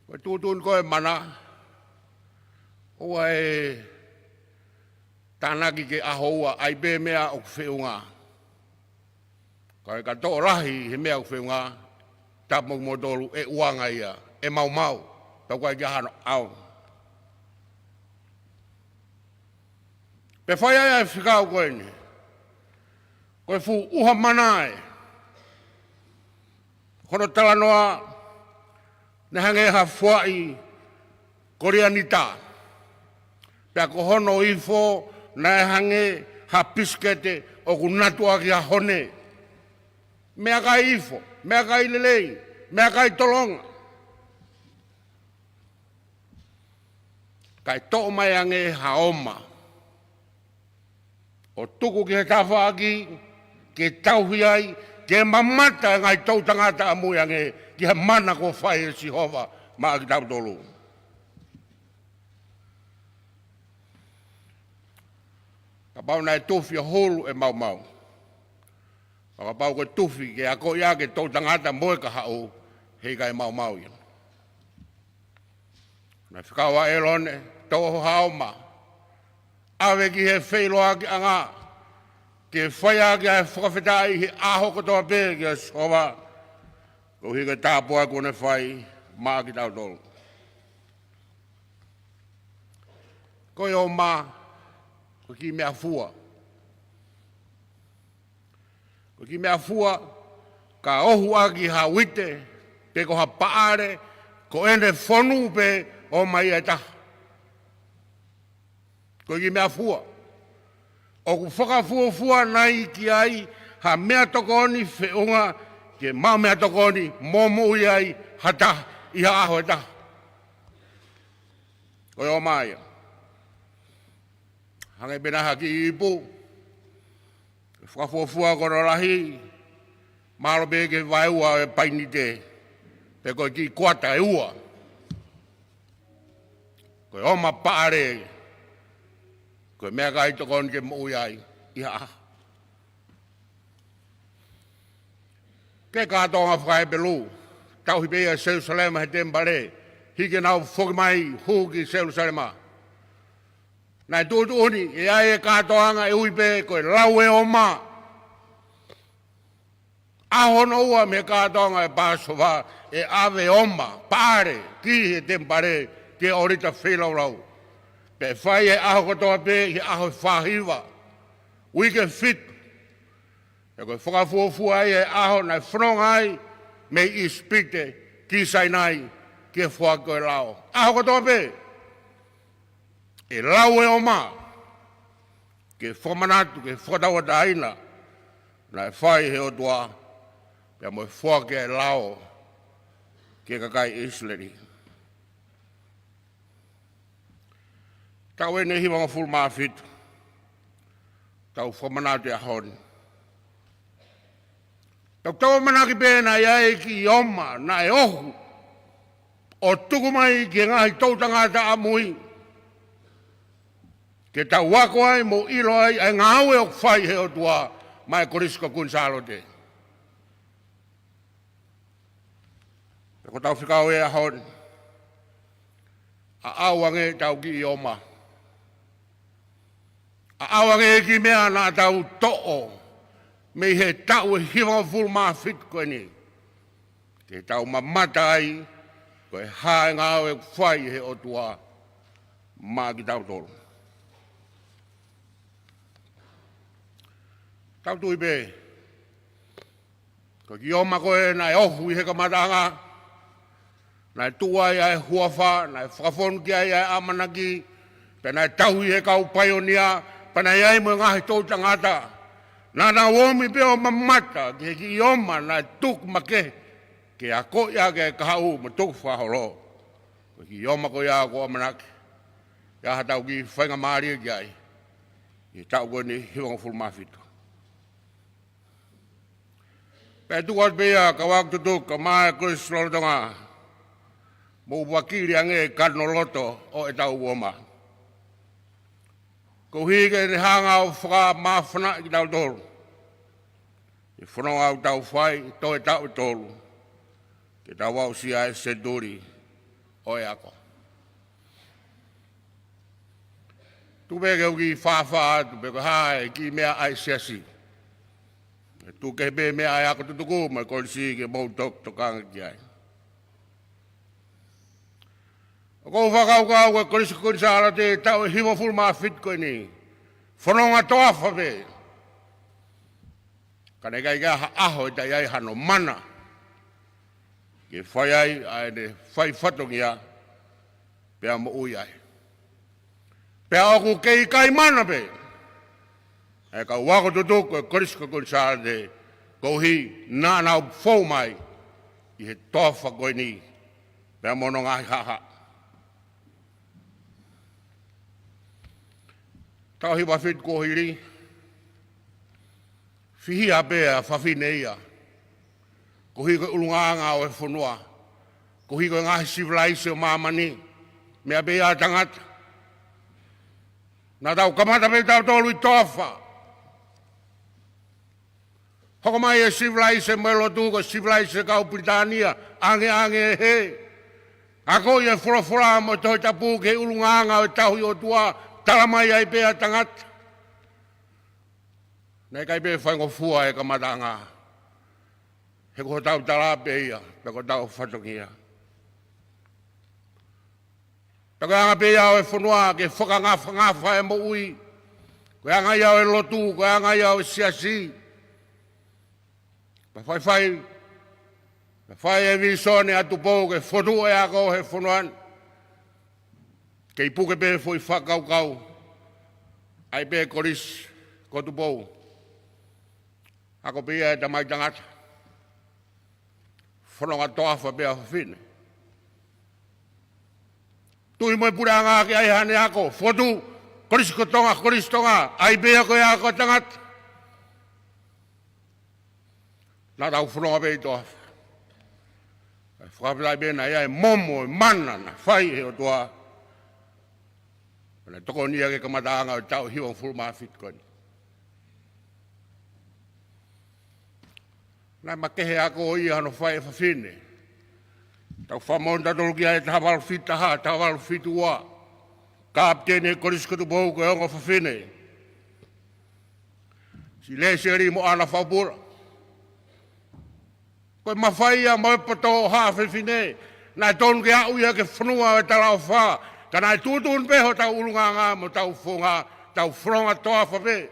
Ko e tuʻutuʻuni ko e mana, ʻoua ʻe tānaki ke ʻaho ua, ʻai pē meʻa ʻoku feʻunga. Ka ʻi he ka toʻo lahi he meʻa ʻoku feʻunga, tapu mo kimoutolu, ʻe ʻuanga ia, ʻe maumau, pea ʻoku ʻikai ke ʻi ai hano ʻaonga. Pea fai ai ʻa e fekau ko eni. Ko e fuʻu ʻuha mana ē, hono talanoa naʻe hangē ha fuaʻi kolianita. Pea ko hono ifo naʻe hangē ha pisikete ʻoku natu ʻaki ha hone. Meʻakai ifo, meʻakai lelei, meʻakai tolonga. Kae toʻo mai ange ha oma ʻo tuku ki he tafaʻaki, ke tauhi ai, ke mamata e ngaahi toʻutangata ʻamui ange ki he mana kuo fai ʻe Sihova maʻa kitautolu. Kapau naʻe tufi ʻa hulu ʻe maumau. Ka kapau ko e tufi ke akoʻi ʻaki e toʻutangata mo e kahaʻu, he ʻikai maumau ia. Naʻe fekau ʻa ʻĒlone, toʻo ha oma, ʻave ki he feʻiloakiʻanga, ke fai ʻaki ʻa e fakafetaʻi he ʻaho kotoa pē kia Sihova, koeʻuhi ko e tāpuaki kuo ne fai maʻa kitautolu. Ko e oma, ko e kiʻi meʻafua. Ko e kiʻi meʻafua, ka ʻohu ʻaki ha uite, pe ko ha paʻale, ko ʻene fonu pē ʻo mai ʻe taha. Ko e kiʻi meʻafua. ʻOku fakafuofua nai ki ai ha meʻatokoni feʻunga ke maʻu meʻatokoni mo moʻui ai ha taha ʻi ha ʻaho ʻe taha. Ko e oma ia. Hangē pē naʻe ʻi ai ha kiʻi ipu. Fakafuofua ko hono lahi, mahalo pē ke vaeua e painite, pe ko e kiʻi kuata ʻe ua. Ko e oma paʻale, ko e meʻakai tokoni ke moʻui ai ʻi ha ʻaho. Ko e kātoanga faka-Hepelū, tauhi pē ia ʻi Selusalema he temipale, hiki ʻenau foki mai hū ki Selusalema. Naʻe tuʻutuʻuni, ʻe ʻi ai e kātoanga ʻe ui pē ko e lau e oma. ʻAho hono ua mei he kātoanga ʻo e Pāsova ʻe ʻave ʻo ma paʻale ki he temipale ki he ʻōlita feilaulau. Pea ʻe fai ʻi he ʻaho kotoa pē ʻi he ʻaho ʻe fāhiva, uike ʻe fitu. He ko e fakafuofua ia ʻo e ʻaho naʻe fononga ai mei ʻIsipite ki Sainai ki he foaki ʻo e lao. ʻAho kotoa pē ʻe lau ʻe ʻo ma ke fakamanatu, ke fakatauʻatāina naʻe fai ʻe he ʻOtua pea mo e foaki ʻo e lao ki he kakai ʻIsileli. Taʻu eni ʻe hivangofulu mā fitu, tau fakamanatu he ʻaho ni. Tau tau ʻamanaki pē naʻe ʻi ai e kiʻi ʻoma naʻe ohu ʻo tuku mai ki he ngaahi toʻu tangata ʻamui, ke tau ako ai mo ʻilo ai ʻa e ngāue ʻoku fai ʻe he ʻOtua maʻa e Kolisi ko Kuini Sālote. Pea ko ʻetau fekau he ʻaho ni, ʻaʻau ange ʻetau kiʻi ʻoma. ʻAʻau ange e kiʻi meʻa naʻa tau toʻo mei he taʻu ʻe hivangofulu mā fitu ko eni, ke tau mamata ai ko e hā e ngāue ʻoku fai ʻe he ʻOtua maʻa kitautolu. Tau tui pē ko e kiʻi ʻoma ko ē naʻe ohu ʻi he kamataʻanga, naʻe tuʻu ai ʻa e huafa, naʻe fakafonu ki ai ʻa e ʻamanaki, pea naʻe tauhi ʻe he kau paionia, pea naʻe ʻi ai mo e ngaahi toʻu tangata naʻa nau omi pē ʻo mamata ki he kiʻi ʻoma naʻe tuku makehe ke akoʻi ʻaki ʻa e kahaʻu mo tuku fakaholo. Ko e kiʻi ʻoma ko ia ʻoku ou ʻamanaki ʻe ʻi ai haʻatau kiʻi faingamālie ki ai ʻi he taʻu ko eni ʻe hivangofulu mā fitu. Pea tuku atu pē ia, kau ako tutuku, kaeʻumaʻā e Kolisi Lolotonga, mou vakili ange e kano loto ʻo ʻetau ʻoma, koeʻuhi ke ne hanga ʻo fakamāfanaʻi kitautolu ʻi he fononga ʻoku tau fai, toe taʻu ʻe tolu ke tau aʻusia e senituli ʻo e ako. Tuku pē ke u kiʻi fāfā atu pe ko e hā e kiʻi meʻa ʻa e siasi. Tuku kehe pē meʻa ʻa e ako tutuku mo e kolisi ke mou toki tokanga ki ai. ʻOku ou fakakaukau ko e Kolisi ko Kuini Sālote taʻu ʻe hivangofulu mā fitu ko eni, fononga toafa pē, ka naʻe ʻikai ke ʻi ai ha ʻaho ʻe taʻe ʻi ai hano mana ke fai ai ʻa ʻene fai fatongia pea moʻui ai. Pea ʻoku kei ʻikai mana pē ʻa e kau ako tutuku ʻo e Kolisi ko Kuini Sālote, koeʻuhi naʻa nau fou mai ʻi he toafa ko eni pea mo hono ngaahi haʻahaʻa. Taʻu ʻe hiva fitu kuo hili, fihia pē ʻa e fafine ia koeʻuhi ko e ʻulungaanga ʻo e fonua, koeʻuhi ko e ngaahi sivilaise ʻo māmani, meʻa pē ia ʻa e tangata. Naʻa tau kamata pē tautolu ʻi toafa. Hoko mai e sivilaise mo e lotu, ko e sivilaise kau Pilitānia, ʻangeʻange ʻe hē. Akoʻi e folofola mo e Tohi Tapu ki he ʻulungaanga ʻo e tauhi ʻOtua, tala mai ai pē ʻa e tangata. Naʻe ʻikai pē faingofua e kamataʻanga, he ko hotau tala pē ia, pea ko hotau fatongia. Pea ko e anga pē ia ʻo e fonua ke fakangafangafa e moʻui. Ko e anga ia ʻo e lotu, ko e anga ia ʻo e siasi. Pea faifai, pea fai e vīsone ʻa Tupou ke fotu e ako he fonua ni. Kei puke pē foʻi fakakaukau, ʻai pē kolisi ko Tupou. Ako pē ia e tamai tangata. Fononga toafa pē ʻa fafine. Tui mo e puleʻanga ke ʻai haʻane ako, fotu, Kolisi ko Tonga, Kolisi Tonga, ʻai pē ia ko e ako ʻa e tangata. Naʻa tau fononga pē ʻi toafa. Fakafetaʻi pē naʻe ʻi ai e momo e mana naʻe fai ʻe he ʻOtua. Naʻe tokoni ia ki he kamataʻanga ʻo e taʻu ʻe hivangofulu mā fitu ko eni. Naʻe makehe ako ia hono fai ʻe fafine. Tau fakamoʻoni tautolu ki ai, taha valu fitu taha, taha valu fitu ua. Kapiteni e Kolisi ko Tupou ko e ongo fafine, Silesieli Moʻana Faupula. Ko e mafai ia mo e poto ʻo Haʻa Fefine, naʻe tonu ke aʻu ia ki he fonua ʻo e talaʻofa, ka naʻe tuʻutuʻuni pē hotau ʻulungaanga mo hotau founga, tau fononga toafa pē.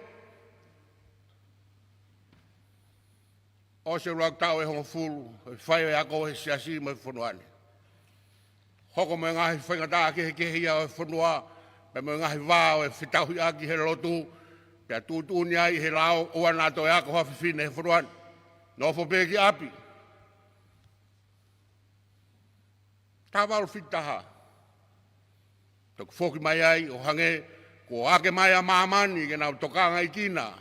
ʻOsi e ʻuluaki taʻu ʻe hongofulu ʻo e fai ʻo e ako he siasi mo e fonua ni. Hoko mo e ngaahi faingataʻa kehekehe ia ʻo e fonua, pea mo e ngaahi vā ʻo e fetauhiʻaki he lotu, pea tuʻutuʻuni ai he lao ʻoua naʻa toe ako ha fefine he fonua ni. Nofo pē ki ʻapi. Taha valu fitu taha. Toki foki mai ai ʻo hangē kuo ake mai ʻa māmani ke nau tokangaʻi kinaua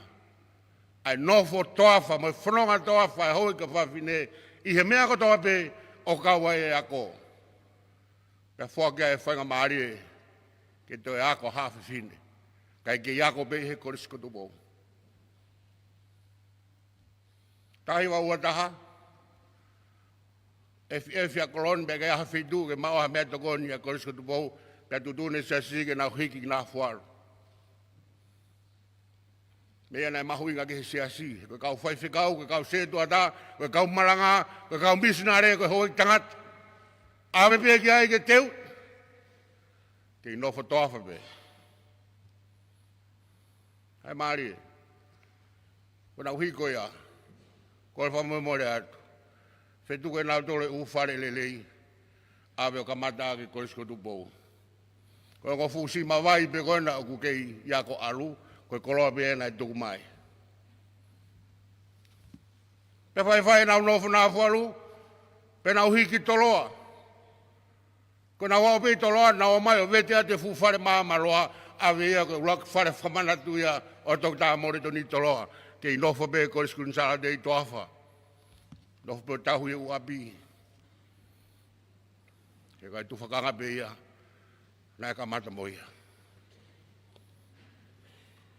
ʻa e nofo toafa mo e fononga toafa ʻa e houʻeiki fafine ʻi he meʻa kotoa pē ʻoku kau ai e ako. Pea foaki ai e faingamālie ke toe ako ha fefine, kae kei ako pē ʻi he Kolisi ko Tupou. Taha hiva ua taha, efiʻefi ʻa Koloni pea ʻikai ha feituʻu ke maʻu ha meʻatokoni ʻa e Kolisi ko Tupou, pea tuʻutuʻuni e siasi ke nau hiki kinaua fualu. Meʻa naʻe mahuʻinga ki he siasi, ko e kau faifekau, ko e kau sētuata, ko e kau malanga, ko e kau misinale, ko e houʻeiki tangata. ʻAve pē ki ai ke teu. Kei nofo toafa pē. Hai mālie. Ko ʻenau hiko ia. Ko e fakamolemole atu. Fetuku ʻenau tole ʻū fale lelei. ʻAve ʻo kamata ʻaki e Kolisi ko Tupou. Ko e ongo fuʻu sima vai pē ko ena ʻoku kei ako ʻalu, ko e koloa pē ena ʻe tuku mai. Pea faifai ʻenau nofo naua fualu, pea nau hiki Toloa. Ko ʻenau aʻu pē ʻi Toloa, nau ō mai ʻo vete atu e fuʻu fale māmāloa, ʻave ia ko e ʻuluaki fale fakamanatu ia ʻo Toketā Moulitoni Toloa. Kei nofo pē Kolisi Kuini Sālote ʻi toafa. Nofo pē ʻo tauhi e ʻū ʻapi. He ko e tufakanga pē ia naʻe kamata mo ia.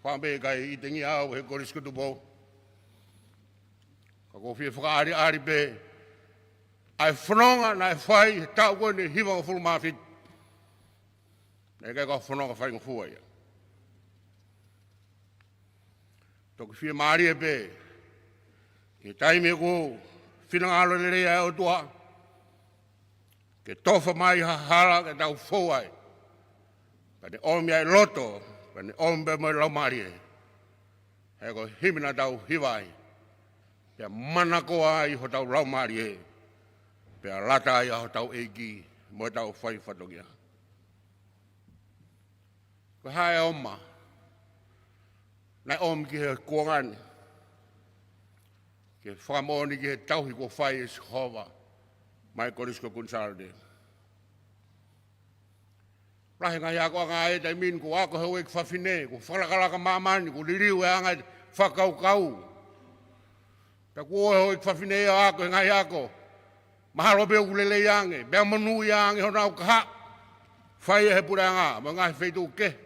Fanga pē ʻikai ʻitengia au he Kolisi ko Tupou. Ka ʻoku ou fie fakaʻaliʻali pē ʻa e fononga naʻe fai he taʻu ko eni ʻe hivangofulu mā fitu. Naʻe ʻikai ko ha fononga faingofua ia. Toki fiemālie pē, ʻi he taimi ʻoku finangalo lelei ai e ʻOtua ke tofa mai ha hala ke tau fou ai. Pea ne ʻomi ai e loto, pea ne ʻomi pē mo e laumālie. He ko e himi naʻa tau hiva ai, pea manakoa ai hotau laumālie, pea lata ai ʻa hotau ʻEiki mo ʻetau fai fatongia. Ko e hā e ʻoma naʻe ʻomi ki he kuonga ni ke fakamoʻoni ki he tauhi kuo fai ʻe Sihova maʻa e Kolisi ko Kuini Sālote? Lahi e ngaahi akoʻanga ʻa e taimi ni, kuo ako e houʻeiki fafine, kuo fakalakalaka māmani, kuo liliu e anga e fakakaukau. Pea kuo ʻi ai e houʻeiki fafine ia ʻo ako e ngaahi ako mahalo pē ʻoku lelei ange, pea monūʻia ange honau kahaʻu, fai ʻe he puleʻanga mo e ngaahi feituʻu kehe.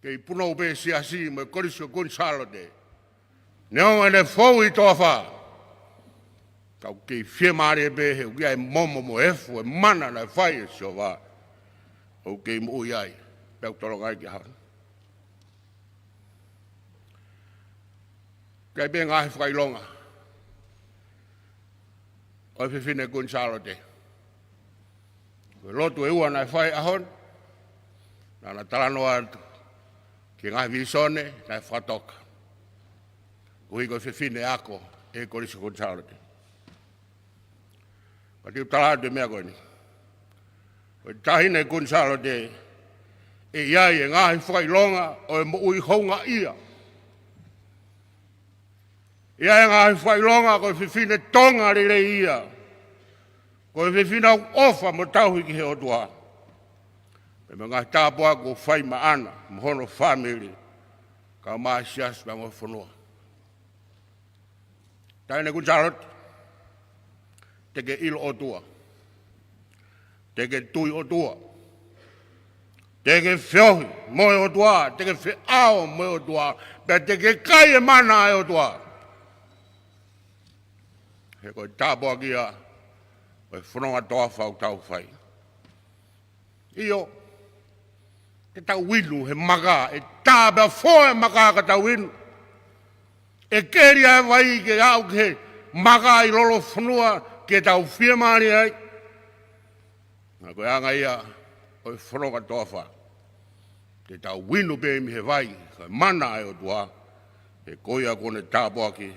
Kei punou pē siasi mo e Kolisi ko Kuini Sālote. Neongo ʻene fou ʻi toafa, ka ʻoku kei fiemālie pē he ʻoku ʻi ai e momo mo e efu e mana naʻe fai ʻe Sihova. ʻOku kei moʻui ai, pea ʻoku tolonga ai ki he ʻaho ni. Kae pehē ngaahi fakaʻilonga ʻo e fefine Kuini Sālote. Ko e lotu ʻe ua naʻe fai he ʻaho ni, naʻa na talanoa atu ki he ngaahi vīsone naʻe fakatoka. Koeʻuhi ko e fefine ako ʻe he Kolisi Kuini Sālote. Ka te u tala atu e meʻa ko eni. Ko e taʻahine Kuini Sālote, ʻe ʻi ai e ngaahi fakaʻilonga ʻo e moʻui houngaʻia. ʻI ai e ngaahi fakaʻilonga ko e fefine Tonga lelei ia. Ko e fefine ʻoku ʻofa mo tauhi ki he ʻOtua. Pea mo e ngaahi tāpuaki kuo fai maʻana mo hono fāmili, kae ʻumaʻā e siasi pea mo e fonua. Taʻahine Kuini Sālote, te ke ʻilo ʻOtua. Te ke tui ʻOtua. Te ke feohi mo e ʻOtua, te ke feʻao mo e ʻOtua, pea te ke kai e mana ʻa e ʻOtua. He ko e tāpuaki ia ʻo e fononga toafa ʻoku tau fai. ʻIo, te tau inu he maka, ʻe tā pea fō e maka ka tau inu. ʻE keli ʻa e vai ke aʻu ki he maka ʻi Lolofonua ke tau fiemālie ai. Ka ko e anga ia ʻo e fononga toafa, ke tau inu pē mei he vai, ko e mana ʻa e ʻOtua, he ko ia kuo ne tāpuaki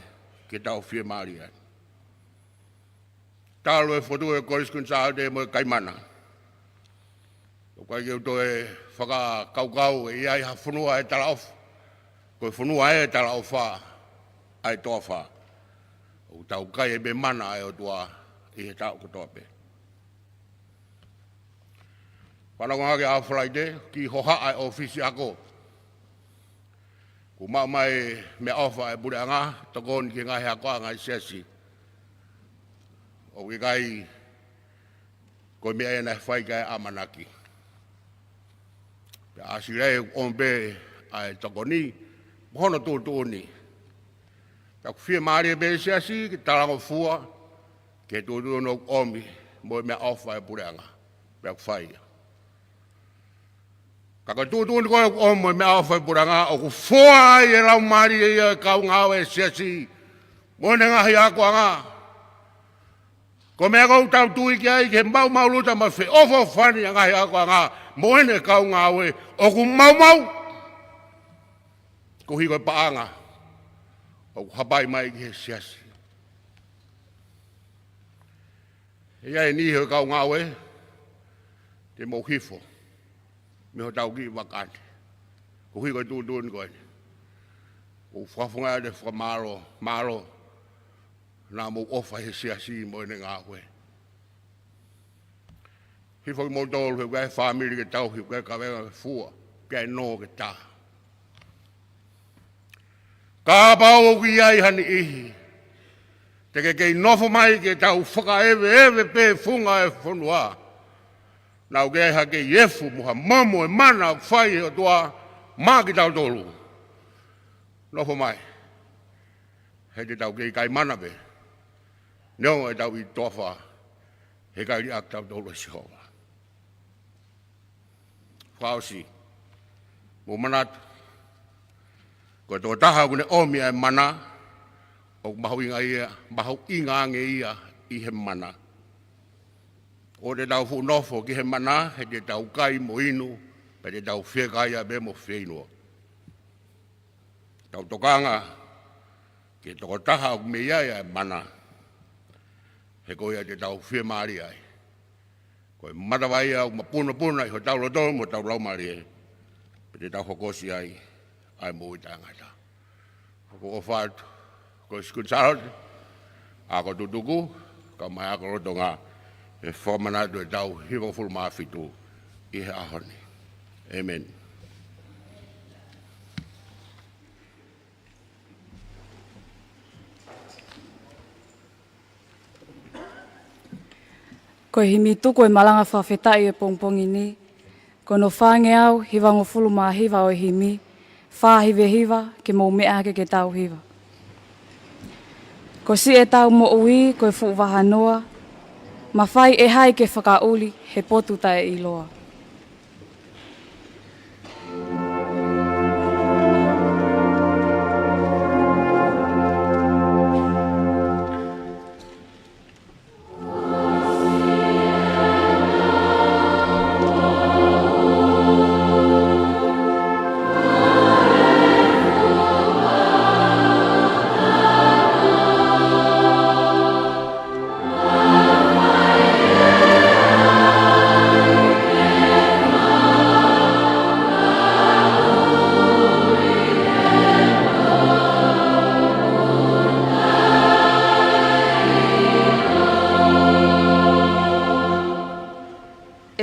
ke tau fiemālie ai. Talu e fotu ʻo e Kolisi Kuini Sālote mo e Kaimana. ʻOku ʻikai ke u toe fakakaukau ʻe ʻi ai ha fonua ʻe talaʻofa, ko e fonua ʻe talaʻofa ʻa e toafa. ʻOku tau kai ai pē mana ʻa e ʻOtua ʻi he taʻu kotoa pē. Fanongo ange ʻa Falaite, kiʻi hohaʻa e ʻōfisi ako. Kuo maʻu mai meʻaʻofa ʻa e puleʻanga, tokoni ki he ngaahi akoʻanga ʻa e siasi. ʻOku ʻikai ko e meʻa ia naʻe fai ki ai e ʻamanaki. Pea ʻasi leva ʻoku ʻomi pē ʻa e tokoni, mo hono tuʻutuʻuni. Pea ʻoku fiemālie pē siasi ke talangofua ki he tuʻutuʻuni ʻoku ʻomi mo e meʻaʻofa ʻa e puleʻanga. Pea ʻoku fai ia. Ka ko e tuʻutuʻuni ko ē ʻoku ʻomi mo e meʻaʻofa ʻa e puleʻanga, ʻoku foa ai e laumālie ia ʻo e kau ngāue ʻa e siasi mo ʻene ngaahi akoʻanga. Ko e meʻa ʻoku tau tui ki ai, ki he maumau luta mo e feʻofoʻofani ʻa e ngaahi akoʻanga mo ʻene kau ngāue, ʻoku maumau. Koeʻuhi ko e paʻanga ʻoku hapai mai ki he siasi. ʻE ʻi ai e niʻihi ʻo e kau ngāue te mou hifo mei hotau kiʻi vaka ni, koeʻuhi ko e tuʻutuʻuni ko eni. ʻOku ou fakafofongaʻi atu e fakamālō, mālō naʻa mou ʻofa he siasi mo ʻene ngāue. Hifo kimoutolu, he ʻoku ʻi ai e fāmili ke tauhi, ʻoku ʻi ai e kavenga ke fua, ʻoku ʻi ai e nō ke tā. Kapau ʻoku ʻi ai ha niʻihi te ke kei nofo mai ke tau fakaʻeveʻeve pē funga e fonua, naʻa ʻoku ʻi ai ha kei efu mo ha momo e mana ʻoku fai ʻe he ʻOtua maʻa kitautolu, nofo mai. He te tau kei kai mana pē, neongo ʻetau ʻi he toafa, he ʻikai liʻaki kitautolu ʻe Sihova. Fakaʻosi, mou manatu, ko e tokotaha ʻoku ne ʻomi ʻa e mana, ʻoku mahuʻinga ia, mahuʻinga ange ia ʻi he mana. ʻOua te tau fuʻu nofo ki he mana, he te tau kai mo inu, pea te tau fiekaia pē mo fieinua. Tau tokanga ki he tokotaha ʻoku mei ai ʻa e mana, he ko ia te tau fiemālie ai. Ko e matavai ia ʻoku mapunopuna ʻi hotau loto mo hotau laumālie, pea te tau hokosi ai ʻa e moʻui taʻengata. ʻOku ou ʻofa atu, Kolisi Kuini Sālote, ako tutuku, kae ʻumaʻā e ako lolotonga, ʻi he fakamanatu ʻetau hivangofulu mā fitu ʻi he ʻaho ni. ʻĒmeni. Ko e himi tuku e malanga fakafetaʻi ʻo e pongipongi ni, ko hono fāngeau hivangofulu mā hiva ʻo e himi, fā hiva hiva, ke mou meʻa hake ke tau hiva. Ko siʻetau moʻui ko e fuʻu vahanoa, mafai ʻe hai ke fakaʻuli he potu taʻeʻiloa.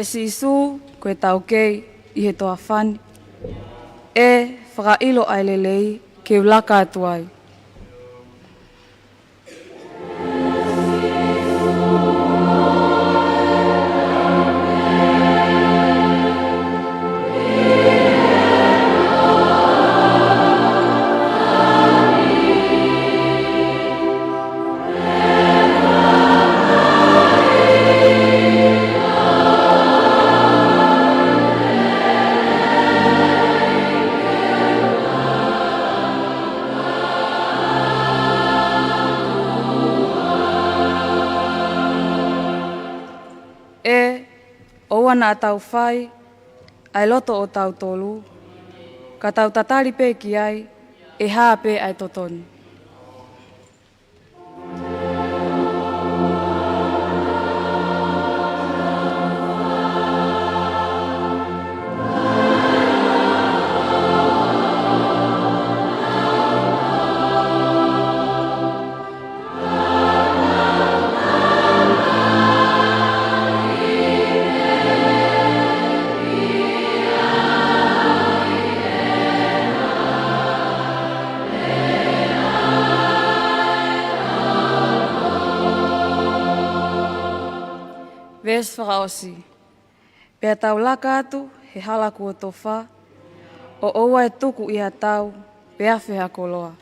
ʻE Sīsū, ko e taukei ʻi he toafa ni, ʻe fakaʻilo ʻa e lelei ke u laka atu ai. Naʻa tau fai ʻa e loto ʻo tautolu, ka tau tatali pē ki ai, ʻe hā pē ʻa e totonu. Veesi fakaʻosi. Pea tau laka atu he hala kuo tofa, ʻo ʻoua ʻe tuku ʻi ha tau, pe afe ha koloa.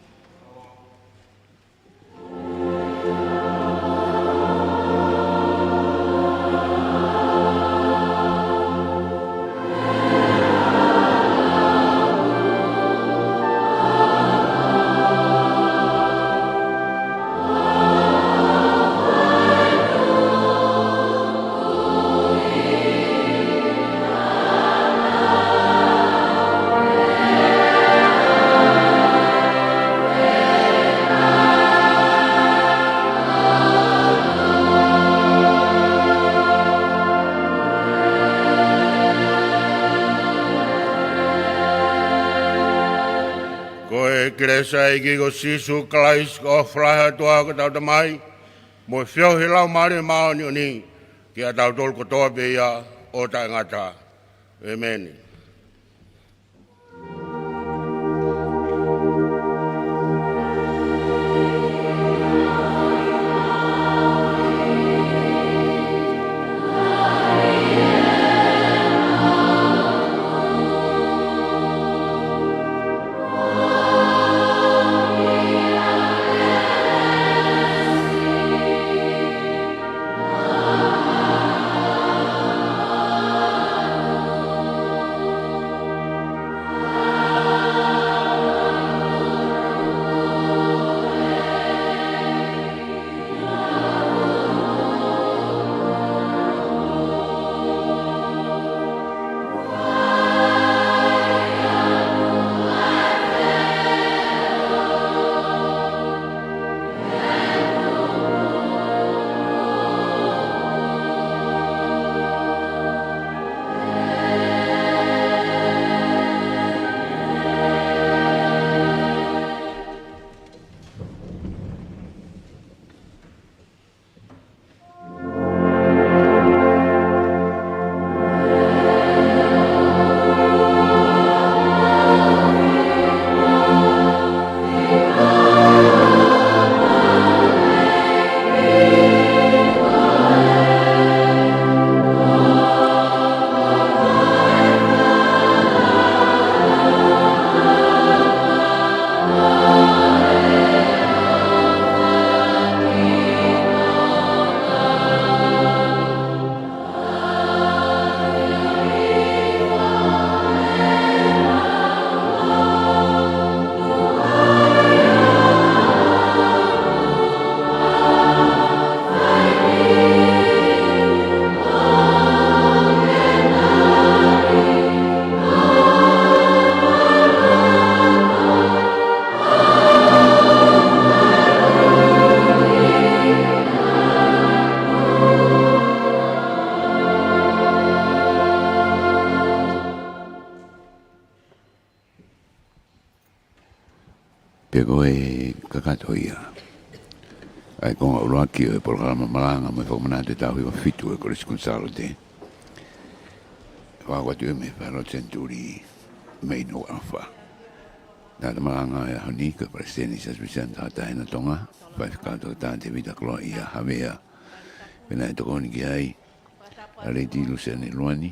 Ko e kelesi ʻa e ʻEiki ko Sīsū Kalaisi, ko e ʻofa ʻa e ʻOtua ko hotau Tamai, mo e feohi ʻa e Laumālie Māʻoniʻoni, ke ʻiate kitautolu kotoa pē ia ʻo taʻengata. ʻĒmeni. Pea ko e kakato ia ʻa e konga ʻuluaki ʻo e polokalama malanga mo e fakamanatu ʻo e tau hiva fitu ʻo e Kolisi Kuini Sālote. Fakaʻoatu ia mei he Faʻelotu Senituli mei Nouʻalofa. Tangata malanga ʻo e ʻaho ni ko e Palesiteni ʻo e Siasi Uēsiliana Tauʻatāina ʻo Tonga, Faifekau Toketā Tēvita Koloaʻia Havea. Pea naʻe tokoni ki ai ʻa Leti Luseane ʻIluani,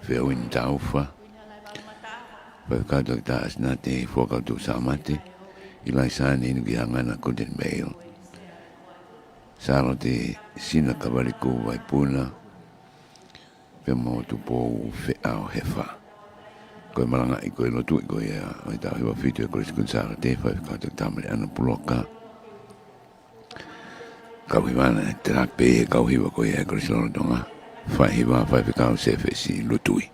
Feauini Taufa, Faifekau Toketā ʻAsinate Fuakava Tuʻusamate, ʻIlaisa Ane ʻInukiʻangana Guttenbeil, Sālote Sina Kavaliku Vaipuna, pea mo Tupou Feʻao Hefa. Ko e malangaʻi ko e lotu ko ia ʻo e tau hiva fitu ʻo e Kolisi Kuini Sālote, Faifekau Toketā Maliana Puloka. Kau hiva naʻe tala pē ʻe he kau hiva ko ia ʻa e Kolisi lolotonga. Faihiva, Faifekau Sefesi Lutui.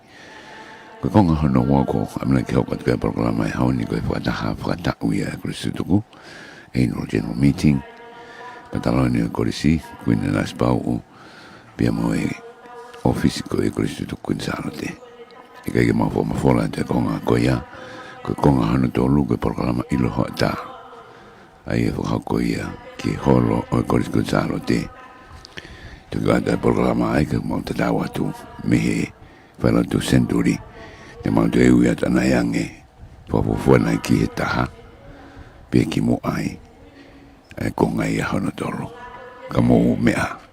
Ko e konga hono ua ko ʻamanaki ke hoko atu ki ai e polokalama he ʻaho ni ko e fakataha fakataʻu ia ʻa e Kolisi Tutuku, Annual General Meeting, Pataloni ʻo e Kolisi, Kuini Nanasipauʻu, pea mo e ʻōfisi ko ia ʻo e Kolisi Tutuku Kuini Sālote. ʻIkai ke mau fakamafola atu e konga ko ia, ko e konga hono tolu ko e polokalama ʻIlo Hoʻatā. ʻA ia ʻe fakahoko ia ki he holo ʻo e Kolisi Kuini Sālote. Toki ʻoatu e polokalama ʻa ia ke mau tatau atu mei he falelotu Senituli. Te mau toe ui atu ʻanai ange, fakafuofua nai ki he taha, pea kimuʻa ai ʻa e konga ia hono tolu. Ka mou meʻa